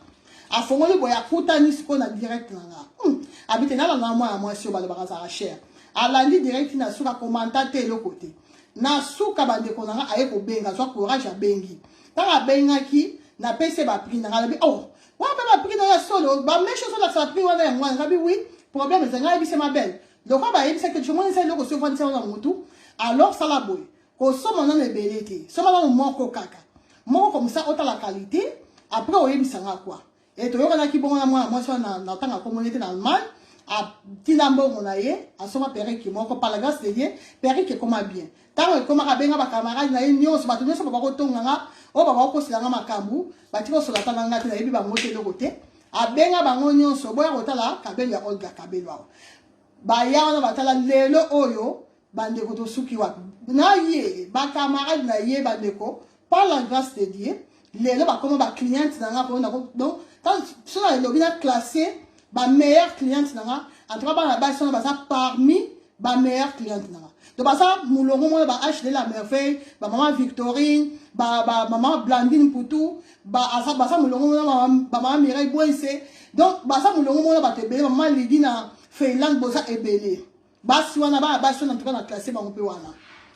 Afongoli boye akutani sikoyo na direct na nga. Abite nalanda mwana mwasi oyo balobaka azalaka cher. Alandi direct na suka commenta te eloko te. Na suka, bandeko na nga, aye kobenga, azwa courage, abengi. Ntango abengaki, napesi ye baprix na nga. Alobi: "Oh, wana mpe baprix na ya solo, bamèches ozolakisa baprix wana, yango wana?" Ngabi: "Oui, problème eza." Ngai ayebisi: "Ma belle, lokola bayebisaki, omoni eza eloko si ovandisa wana motu, alors sala boye, kosomba nano ebele te, somba nano moko kaka, moko, comme ça otala qualité, après oyebisanga quoi." E toyokanaki bongo na mwana mwasi wana, na ntanga akomoni te na Allemagne. Atinda mbongo na ye, asomba perruque moko. Par la grâce de Dieu, perruque ekoma bien. Ntango ekomaka, abenga bacamarade na ye nyonso, bato nyonso babakotonganga, oyo babakokoselanga makambo, batika osola ta na nga te, nayebi bango te, eloko te. Abenga bango nyonso: "Boya kotala kabelo ya Olga Kabelo awa." Baya wana, batala. Lelo oyo, bandeko, tosuki wapi na ye, bacamarade na ye? Bandeko, par la grâce de Dieu, lelo bakoma bacliente na nga. Mpona donc so na elobi na classe bameilleure cliente na nga. En tout cas, bana basi wana baza parmi bameilleure cliente na nga. Donc baza molongo moko, ba HD la Merveille, bamama Victorine, bamama Blandine Mputu, baza molongo moko, bamama Mireille Bwense. Donc baza molongo moko, bato ebele, bamama Lidi na Finlande, boza ebele. Basi wana, bana basi wana, en tout cas na classe bango mpe wana.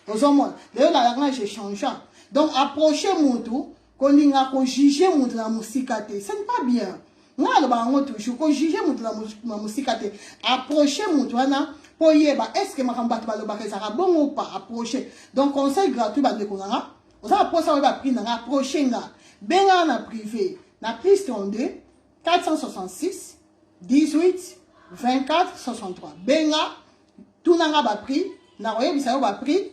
Ozomona lelo na langage échangeant. Donc approche mutu, kolinga kojuger mutu na mosika te, ce n'est pas bien. Ngai aloba yango toujours, kojuger mutu na mosika te. Approche mutu wana mpo oyeba est ce que makambo bato balobaka ezalaka bongo pa. Approche. Donc conseil gratuit, bandeko na nga, oza na mposa oyeba prix na nga, approche nga, bengaka na privé na +32 466 18 24 63. Benga, tunanga baprix, nakoyebisa yo baprix.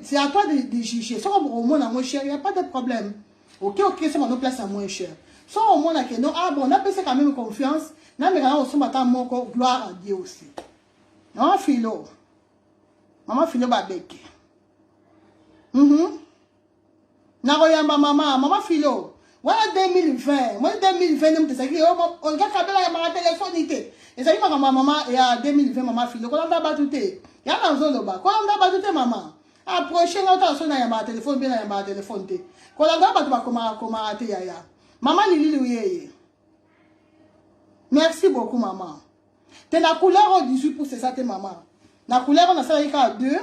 C'est à toi de juger. Soki omona yango cher, y a pas de problème, ok, soki no place ya moins cher. So omona ke non, ah bon, napesa quand même confiance, nameka na kosomba ata moko, gloire à Dieu aussi. Mama Filo, mama Filo babeke, Nakoyamba mama, mama Filo wana 2020, moni 2020 nde moto ezalaki Olga Kabela yambaka telefone te. Ezali makambo ya mama ya 2020. Mama Filo, kolanda bato te, ya nazoloba, kolanda bato te. Mama, approche nga, otala so nayambaka telefone mpe nayambaka telefone te. Kolanda bato bakomaka komaka te, yaya. Mama Lililu yeye, merci beaucoup, mama. Te, na couleur oyo 18 pouces eza te, mama. Na couleur oyo nasalaki kaka 2.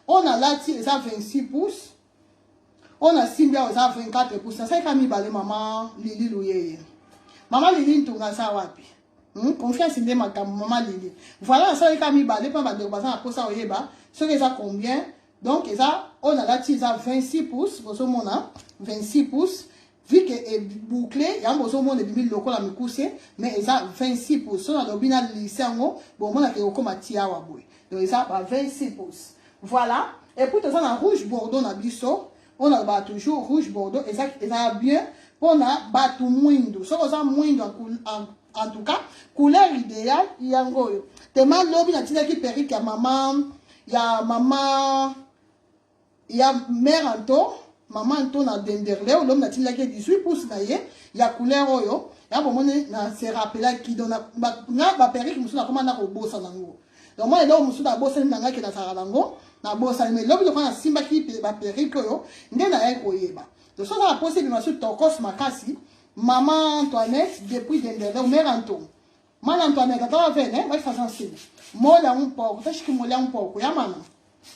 Oyo nalati eza 26 pouces, oyo nasimbi awa eza 24 pouces. Nasalaki kaka mibale. Mama Lililu yeye, mama Lili Ntunga aza wapi? Confiance nde makambo, mama Lili. Voilà, nasalaki kaka mibale mpo bandeko baza na mposa oyeba soki eza combien. Donc eza oyo nalati eza 26 pouces, bozomona 26 pouces. Vu que eboucle yango, bozomona ebimi lokola mikuse, mais eza 26 pouces. So nalobi na lise yango, bomonaka ekokóma ti awa boye. Donc eza ba 26 pouces, voilà. Et puis toza na rouge bordeaux na biso oyo nalobaka toujours, rouge bordeaux eza bien mpona bato mwindu. Soki oza mwindu, en tout cas couleur idéale yango oyo. Tema lobi natindaki perruque ya mama ya mare Anto, mama Anto na Denderle. Olobi natindaki 18 pouces na ye ya couleur oyo ya bomoni. Na se rappelaki. Donc nga baperruque mosusu nakoma na kobosana yango. Donc mwa eloko mosusu nabosani na ngai ke nazalaka nango, nabosani. Mais lobi lokola nasimbaki baperruque oyo nde nayaki koyeba. Donc so oza na posa ebima so tokos makasi, mama Antoinette depuis Denderle, mare Anto, mana Antoinette, atava vendo, vai fazer assim: molha um pouco, tens que molhar um pouco, ya mana,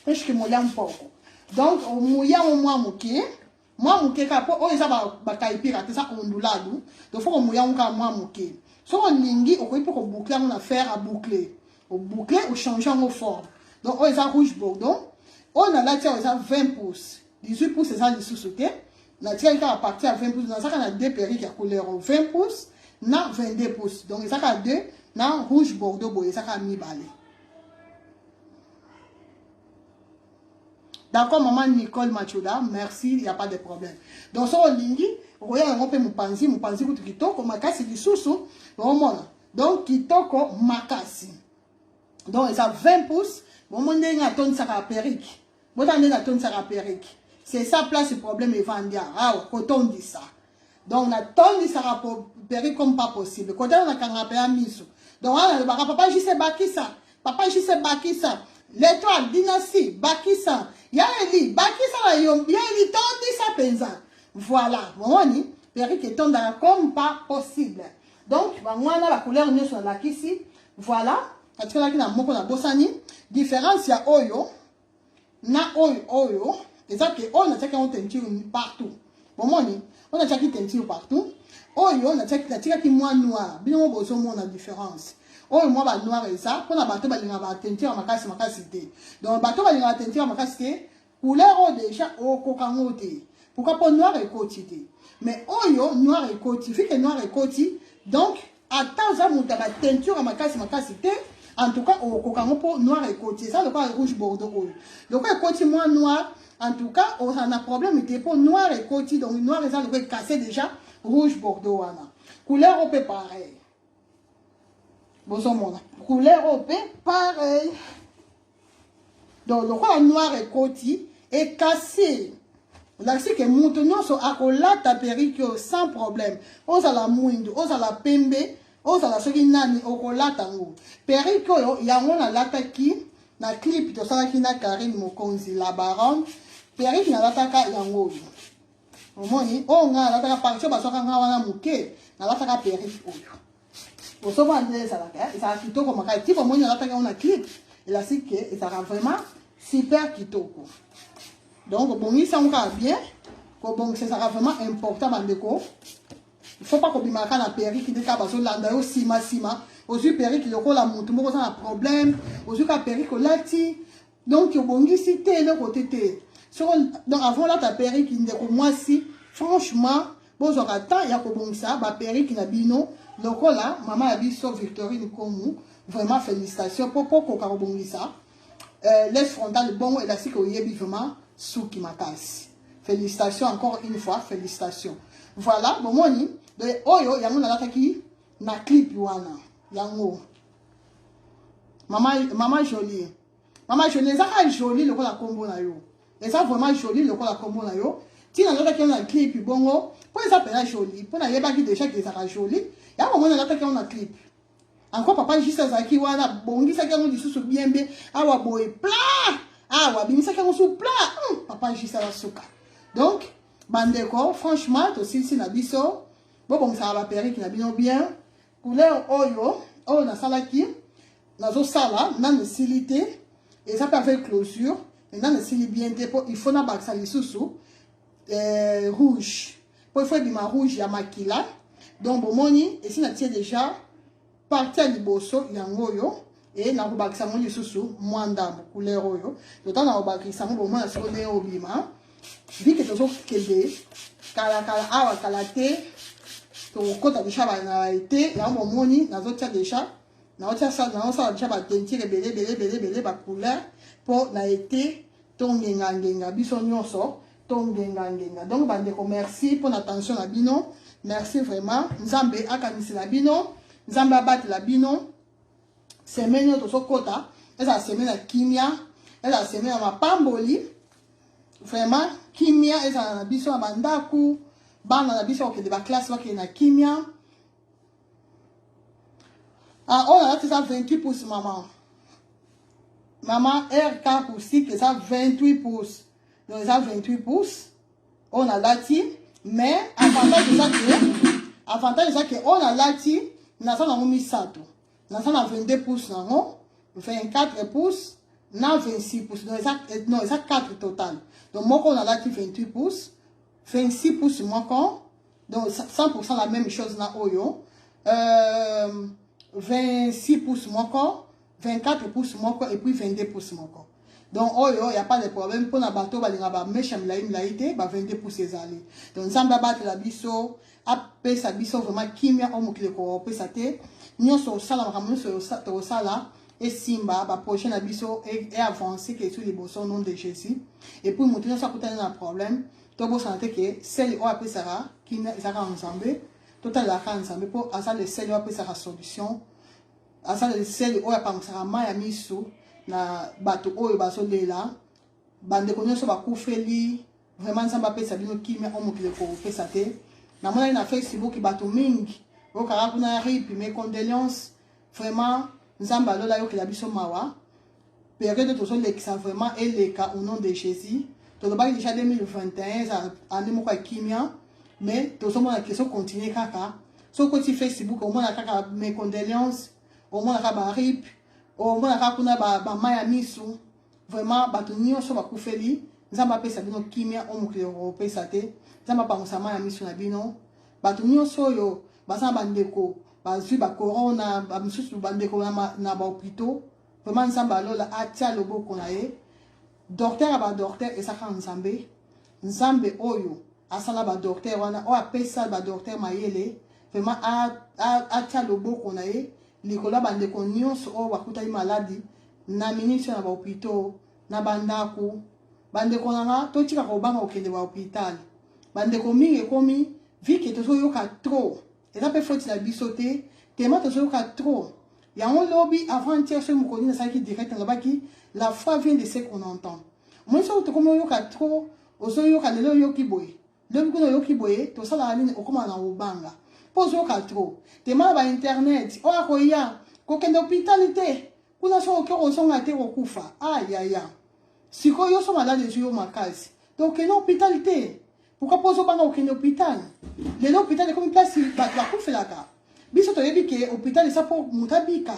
tens que molhar um pouco. Donc omuya yango mwa moke, mwa moke kaka, mpo oyo eza bakaipira te, eza ondulado. Donc faut komuya yango kaka mwa moke. Soki olingi, okoki mpe koboucle yango na fer à boucler, oboucle, ochange yango forme. Donc oyo eza rouge bordeaux. Oyo nalati awa eza 20 pouces, 18 pouces eza lisusu te. Natikali kaka partir ya 20 pouces. Nazaka na deux perruques ya couleur 20 pouces na 22 pouces. Donc eza kaka deux na rouge bordeaux boye, eza kaka mibale. D'accord, maman Nicole Machuda, merci, il n'y a pas de problème. Donc, so olingi, okoya yango mpe mopanzi, mopanzi kutu kitoko makasi lisusu, omona. Donc kitoko makasi. Donc eza 20 pouces, bomoni ndenge atondisaka perruque. Botala ndenge atondisaka perruque. C'est ça place problème evandi awa, kotondisa. Donc natondisaka perruque comme pas possible. Kotala, nakanga mpe ya miso. Donc wana nalobaka: "Papa Jise bakisa, papa Jise bakisa, l'étoile dynastie bakisa, ya Eli bakisa na yo, ya Eli tondisa mpenza." Voilà, bomoni perruque etondaka comme pas possible. Donc bango wana bacouleur nyonso nalakisi. Voilà, natikalaki na moko, nabosani différence ya oyo. Na oyo oyo eza ke oyo natiaki yango teinture partout. Bomoni, oyo natiaki teinture partout. Oyo natiaki natikaki mwa noir. Bino mo bozomona différence. Oyo mwa ba noir eza mpona bato balingaka ba teinture makasi makasi te. Donc bato balingaka teinture makasi te, couleur oyo déjà okoka yango te. Pourquoi? Mpo noir ekoti te. Mais oyo noir ekoti, vu que noir ekoti, donc ata oza moto ya ba teinture ya makasi makasi te, en tout cas okoka yango mpo noir ekoti. Eza lokola rouge bordeaux oyo, lokola ekoti mwa noir, en tout cas ozala na problème te mpo noir ekoti. Donc noir eza lokola ekase déjà rouge bordeaux wana. Couleur oyo mpe pareil, bozomona couleur oyo mpe pareil. Donc lokola noir ekoti, ekase, olakisi ke moto nyonso akolata perruque oyo sans problème. Ozala mwindu, ozala pembe, ozala soki nani, okolata yango perruque oyo. Yango nalataki na clip tosalaki na Karine Mokonzi la Baronne. Perruque nalataka yango oyo, omoni oyo ngai nalataka partie bazwaka ngai wana moke, nalataka perruque oyo. Bosomona nde ezalaka, ezalaka kitoko makasi. Ti bomoni nalataki yango na clip, elasi ke ezalaka vraiment super kitoko. Donc obongisi yango kaka bien. Kobongisa ezalaka vraiment important, bandeko. Il faut pas kobimaka na perruque nde kaka bazolanda yo nsima nsima. Ozwi perruque lokola motu moko oza na problème, ozwi kaka perruque olati, donc obongisi te eloko te te. Soko donc avant olata perruque, ndeko mwasi, franchement bozwaka temps ya kobongisa baperruque na bino lokola mama ya biso Victorine Komu. Vraiment félicitation mpo koka kobongisa lace frontale bongo, elasiki oyebi vraiment suki makasi. Félicitations encore une fois, félicitations. Voilà, bomoni oyo yango nalataki na clip wana. Yango mama, mama Jolie, mama Jolie, eza kaka jolie lokola nkombo na yo. Eza vraiment jolie lokola nkombo na yo. Ntina nalataki yango na clip bongo mpo eza mpenza jolie, mpo nayebaki déjà ke ezalaka jolie. Yango bomoni nalataki yango na clip encore. Papa Juste azalaki wana, bongisaki yango lisusu bien bien awa boye plat, awa abimisaki yango su plat. Papa Juste aza suka. Donc bandeko, franchement tosilisi na biso. Bobongisaka baperruque na bino bien. Couleur oyo, oyo nasalaki, nazosala nanu esili te. Eza mpe avec closure, mais nanu esili bien te mpo il faut nabakisa lisusu rouge, mpo il faut ebima rouge ya makila. Donc bomoni esi natie déjà partie ya liboso, yango oyo e nakobakisa yango lisusu mwa ndambo couleur oyo. Totala, nakobakisa yango, bomona siko ndenge obima. Vu que tozokende kalakala awa, kala te tokokɔta déjà na été. Yango bomoni nazotia déjà, naosala déjà bateinture ebele ebele ebele ebele, bacouleur, mpo na été tongengangenga biso nyonso, tongengangenga. Donc bandeko, merci mpo na attention na bino. Merci vraiment. Nzambe akanisela bino, Nzambe abatela bino. Semaine oyo tozokɔta ezala semaine ya kimia, ezala semaine ya mapamboli. Vraiment kimia ezala na biso na bandako, bana na biso bakende baclasse, bakende na kimia. Ah, oyo nalati eza 28 pouces, mama, mama RK Kusik, eza 28 pouces. Donc eza 28 pouces oyo nalati. Mais avantage eza ke oyo nalati naza nango misato. Naza na 22 pouces nango, 24 pouces na 26 pouces. Donc eza, non, eza 4 total. Donc moko nalati 28 pouces, 26 pouces moko, donc 100% la même chose na oyo, 26 pouces moko, 24 pouces moko et puis 22 pouces moko. Donc oyo y a pas de problème mpona bato balinga bamèches ya milai milai te, ba 22 pouces ezali. Donc Nzambe abatela biso, apesa biso vraiment kimia oyo mokili ekopesa te. Nyonso osala, makambo nyonso tokosala esimba, baprojet na biso eavance ke esu liboso, nom de Jésus. Et puis moto nyonso akutani na problème, tobosana te ke seul oyo apesaka kimia ezalaka Nzambe. Totalelaka Nzambe mpo aza le seul oyo apesaka solution, aza le seul oyo apangisaka mai ya misu na bato oyo bazolela. Bandeko nyonso bakufeli, vraiment Nzambe apesa bino kimia oyo mokili ekopesa te. Namonaki na Facebook bato mingi okaka kuna RIP, mes condoléances. Vraiment Nzambe alola ayokela biso mawa. Période tozolekisa vraiment eleka au nom de Jésus. Tolobaki déjà 2021 eza année moko ya kimia, mais tozomona ke ezocontinue kaka. Soki okoti Facebook, omona kaka mes condoléances, omona kaka baRIP, omona kaka kuna bamai ya misu. Vraiment bato nyonso bakufeli, Nzambe apesa bino kimia oyo mokili ekopesa te. Nzambe apangusa mai ya miso na bino. Bato nyonso oyo baza na bandeko bazwi ba corona, ba misusu bandeko na ba hôpitaux, vraiment Nzambe alola atia loboko na ye. Docteur ya ba docteur eza kaka Nzambe. Nzambe oyo asala ba docteur wana, oyo apesa ba docteur mayele, vraiment atia loboko na ye likolo ya bandeko nyonso oyo bakutaki maladi na minute na ba hôpitaux, na bandako. Bandeko na nga, totika kobanga kokende ba hôpital. Bandeko mingi ekomi vike tozoyoka trop, eza mpe faute na biso te, tema tozoyoka trop. Yango lobi avant-hier soki mokolo nini nasalaki direct, nalobaki la foi vient de ce qu'on entend. Omoni soki tokomi oyoka trop, ozoyoka lelo oyoki boye, lobi kuna oyoki boye, tosalaka nini? Okóma na kobanga mpo ozoyoka trop. Tema na ba internet oyo akoya kokende hôpital te, kuna soki oke kozonga te, kokufa. Ayaya, sikoyo yo so malade ezwi yo makasi, tokende hôpital te. Pourquoi? Mpo ozobanga kokende hôpital. Lelo hôpital ekomi place bato bakufelaka. Biso toyebi ke hôpital eza mpo moto abika.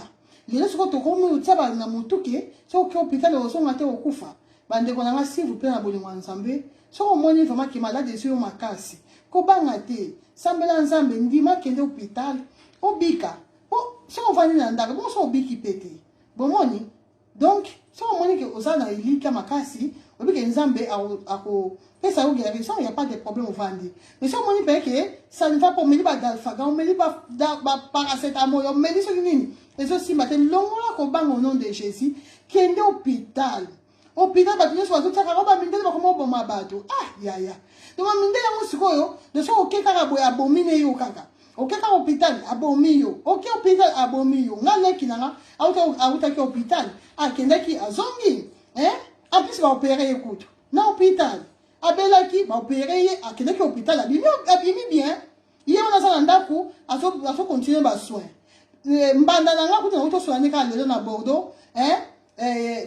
Lelo sikoyo tokomi otia na motu ke soki oke hôpital ozonga te, kokufa. Bandeko na nga, s'il vous plaît, na bolingo ya Nzambe, soki omoni vraiment ke malade ezwi yo makasi, kobanga te, sambela Nzambe, ndima, kende hôpital, obika. Po soki ovandi na ndako bongo, soki obiki mpe te, bomoni. Donc soki omoni ke oza na elikya makasi, oyebi ke Nzambe akopesa yo guérison, ya pas de problème, ovandi. Mais soki omoni mpe ke ça ne va pas, omeli badalfagan, omeli baparacétamol, omeli soki nini, ezosimba te, longola kobanga, au nom de Jésus, kende hôpital. Hôpital bato nyonso bazotiaka ngo, bamindele bakoma oboma bato. Ah yaya, donc bamindele yango sikoyo de soki oke kaka boye, abomi ne yo kaka. Oke kaka hôpital, abomi yo. Oke hôpital, abomi yo. Nga leki na nga awutaki hôpital, akendaki, azongi, hein? En plus baopérer ye kutu na hôpital. Abelaki, baopérer ye, akendaki hôpital, abimi, abimi bien. Ye wana aza na ndako, azocontinuer basoins. Mbanda na nga kutu nauti osoigner kaka lelo na Bordeaux, hein?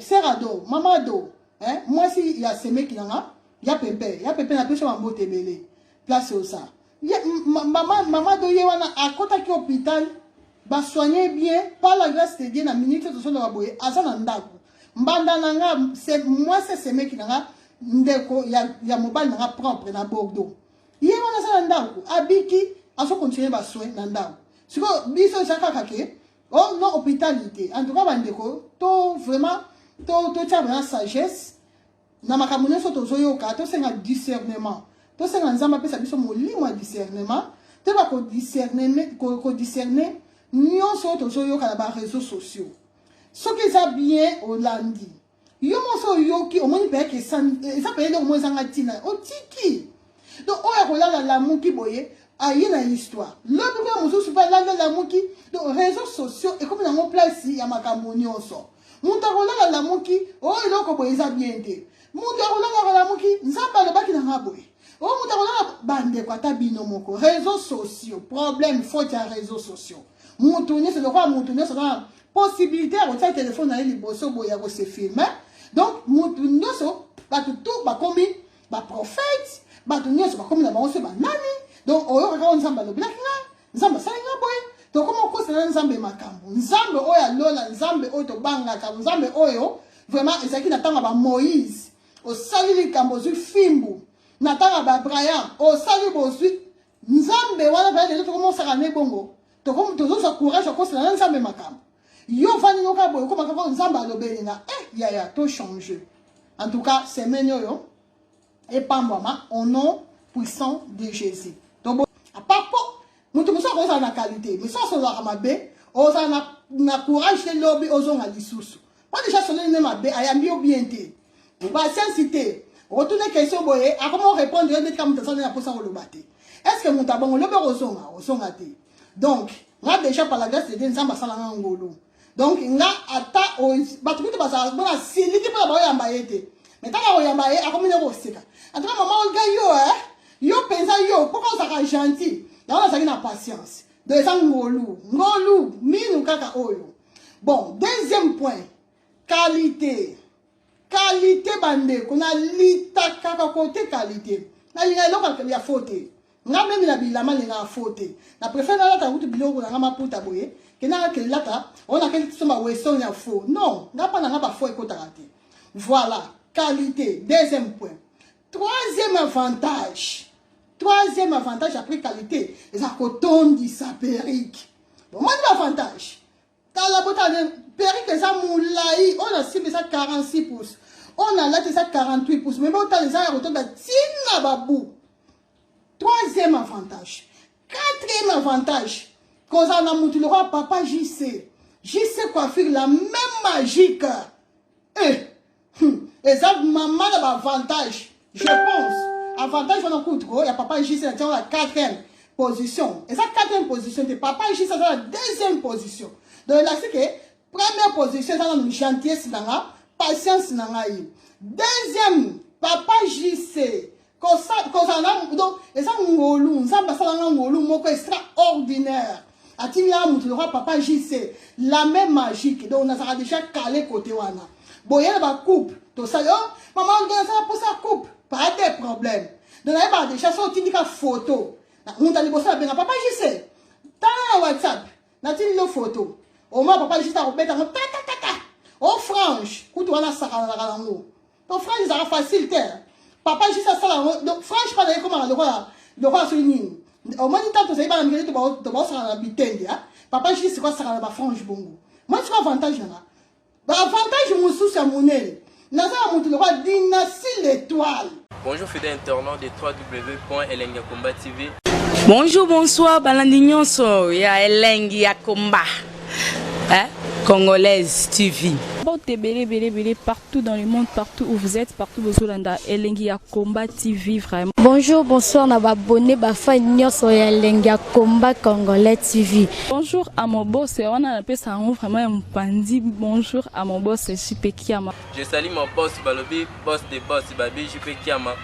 Serado, mama do, hein? Mwasi ya semeki na nga ya pepe, ya pepe, napesi bambote ebele place osa. Mama do, ye wana akɔtaki hôpital, basoigner bien par la grâce de Dieu. Na minute tozoloba boye, aza na ndako. Mbanda na nga, mwasi asemeki na nga, ndeko ya mobali na nga propre na Bordeaux, ye wana aza na ndako, abiki, azocontinuer basoins na ndako. Sikoyo biso eza kaka ke oh non, hôpital te. En tout cas bandeko, to vraiment totia vraiment sagesse na makambo nyonso tozoyoka. Tosenga discernement, tosenga Nzambe apesa biso molimo ya discernement, toyeba kodiscerner nyonso oyo tozoyoka na baréseaux sociaux. Soki eza bien, olandi yo moso, oyoki, omoni mpe eza mpe eloko mo ezanga ntina, otiki. Donc oyo akolala lamuki boye, aye na histoire, lobi kuna mosusu mpe alali lamuki. Donc réseaux sociaux ekomi nango place ya makambo nyonso. Moto akolala lamuki, oyo eloko boye eza bien te. Moto akolala lamuki, Nzambe alobaki na nga boye. Oyo moto akolala, bandeko, ata bino moko, réseaux sociaux, problème, faute ya réseaux sociaux. Moto nyonso, lokola moto nyonso aza possibilité ya kotia telefone na ye liboso boye ya kose filmer, donc moto nyonso, bato tu bakomi baprophète, bato nyonso bakomi na bango so banani. Donc oyokaka oyo Nzambe alobelaki nga, Nzambe asali nga boye. Tokoma okosela Nzambe makambo. Nzambe oyo alola, Nzambe oyo tobangaka, Nzambe oyo vraiment ezalaki na ntango ya baMoïse, osali likambo, ozwi fimbu. Na ntango ya baAbraham, osali, bozwi. Nzambe wana mpenza lelo tokomosaka ne bongo, tozozwa courage ya kosela na Nzambe makambo. Yo ovandi noka boye, okoma kaka Nzambe alobeli nga. Eh yaya, tochange. En tout cas semaine oyo epambwama au nom puissant de Jésus. Apart po moto mosusu akozala na qualité, mais so asololaka mabe, ozala na courage te lobi ozonga lisusu, po déjà sololi nde mabe, ayambi yo bien te, patience te. Otuna question boye, akoma orépondre yo neti ka moto aza nde na mposa koloba te. Est ce que moto abongo lobi okozonga? Ozonga te. Donc nga déjà, par la grâce de Dieu, Nzambe asalanga ngolu. Donc nga ata bato kutu bazala bona siliki mpona baoyamba ye te, mais ntango akoyamba ye, akomi nde koseka. En tout cas mama Olga, yo yo mpenza, yo mpoka ozalaka gentil, yango nazalaki na patience. Donc eza ngolu, ngolu minu kaka oyo. Bon, deuxième point, qualité. Qualité, bandeko, nalita kaka kote qualité. Nalinga eloko ya faux te. Nga même na bilamba, alingaka faux te. Na préfère nalata kutu biloko na nga maputa boye ke nanga kelata oyo nakeli somba Weston ya faux. Non, nga mpa na nga bafaux ekotaka te. Voilà, qualité, deuxième point. Troisième avantage, troisième avantage après qualité, eza kotondisa perruque. Bomoni baavantage? Tala, botala, perruque eza molai. Oyo nasimbi eza 46 pouces, oyo nalati eza 48 pouces, mais botala, eza ya kotonda ntina babu. Troisième avantage. Quatrième avantage, kozala na mutu lokola papa JC, JC Coiffure, la même magique, eh, eza mama na baavantage. Je pense avantage wana kutu ya papa JC na tiango na quatrième position. Eza quatrième position te, papa JC aza na deuxième position. Donc elakisi ke première position eza nanu gentillesse na nga, patience na ngai. Deuxième, papa JC. Kozala na, donc eza ngolu. Nzambe asalanga ngolu moko extraordinaire, atindilaka motu lokola papa JC, la même magique. Donc nazalaka déjà calé côté wana. Boyela bacoupe, tosali o mama, nasala mposa coupe, pas de problème. Donc nayebaka déjà so otindika photo, moto ya liboso abenga papa JC. Tala na WhatsApp, natindi lo photo oma, papa JC akobeta yango tatatata. O frange kutu wana asakanaka nango to frange ezalaka facile te. Papa JC asala yango. Donc frange mpa na ye ekomaka lokola soki nini. Omoni, ntango tozali bana mikili, tobaosaka na bitenge. Papa JC sikoyo asaka na bafrange bongo. Moi sikoyo avantage nanga, baavantage mosusu ya monene, naza na motu lokola Dynastie l'étoile. Bonjour fidèles internautes de www.elengiyakomba TV. Bonjour, bonsoir, balandi nyonso ya Elengi ya Komba, hein? Congolaise TV. Porte ebele ebele ebele partout dans le monde, partout où vous êtes, partout bozolanda Elengi ya Komba TV vraiment. Bonjour, bonsoir na babone, bafan nyonso ya Elengi ya Komba Congolais TV. Bonjour à mon boss, wana napesa yango vraiment ya mopandi. Bonjour à mon boss JP Kiama. Je salue mon boss Balobi, boss de boss Babi JP Kiama.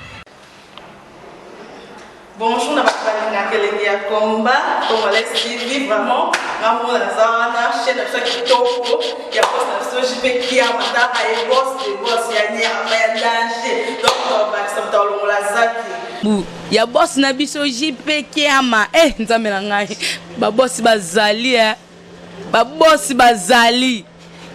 Bonjour na bato balingaka Elengi ya Komba Congolais TV vraiment. Ngamona naza wana, chaîne na biso ya kitoko ya boss na biso JP Kiama. Taka ye, boss de boss ya nyama ya danger. Donc bakisa moto alongola zaki. Bu ya boss na biso JP Kiama. Eh, nzambe na ngai, babosi bazali, eh. Babosi bazali,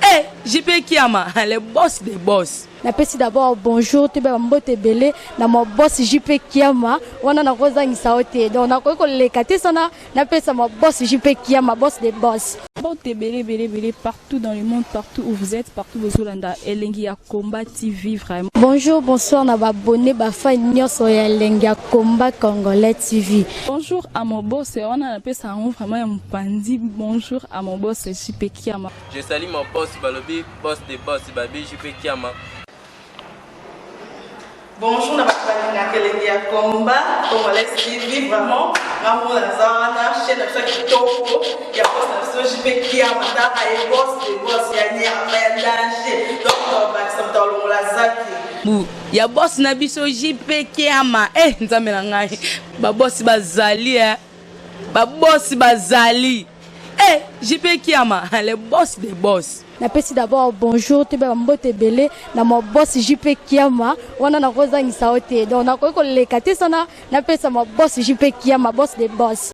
eh, JP Kiama, le boss de boss. Napesi d'abord bonjour, toyeba bambote ebele na maboss JP Kiama. Wana nakozangisa yo te, donc nakoki koleka te sana napesa maboss JP Kiama, boss de boss. Porte ebele ebele ebele partout dans le monde, partout où vous êtes, partout bozolanda Elengi ya Komba TV vraiment. Bonjour, bonsoir na babone, bafan nyonso ya Elengi ya Komba Congolais TV. Bonjour à mon boss, wana napesa yango vraiment ya mopandi. Bonjour à mon boss JP Kiama. Je salue mon boss Balobi, boss de boss Babi JP Kiama. Bonjour na bato balingaka Elengi ya Komba Congolais TV vraiment. Ngamona naza wana, chaîne na biso ya kitoko ya boss na biso JP Kiama. Taka ye, boss de boss ya nyama ya danger. Donc bakisa moto alongola zaki. Bu ya boss na biso JP Kiama. Eh, nzambe na ngai, babosi bazali, eh. Babosi bazali, eh, JP Kiama, le boss de boss. Napesi d'abord bonjour, toyeba bambote ebele na maboss JP Kiama. Wana nakozangisa yo te, donc nakoki koleka te sana napesa maboss JP Kiama, boss de boss.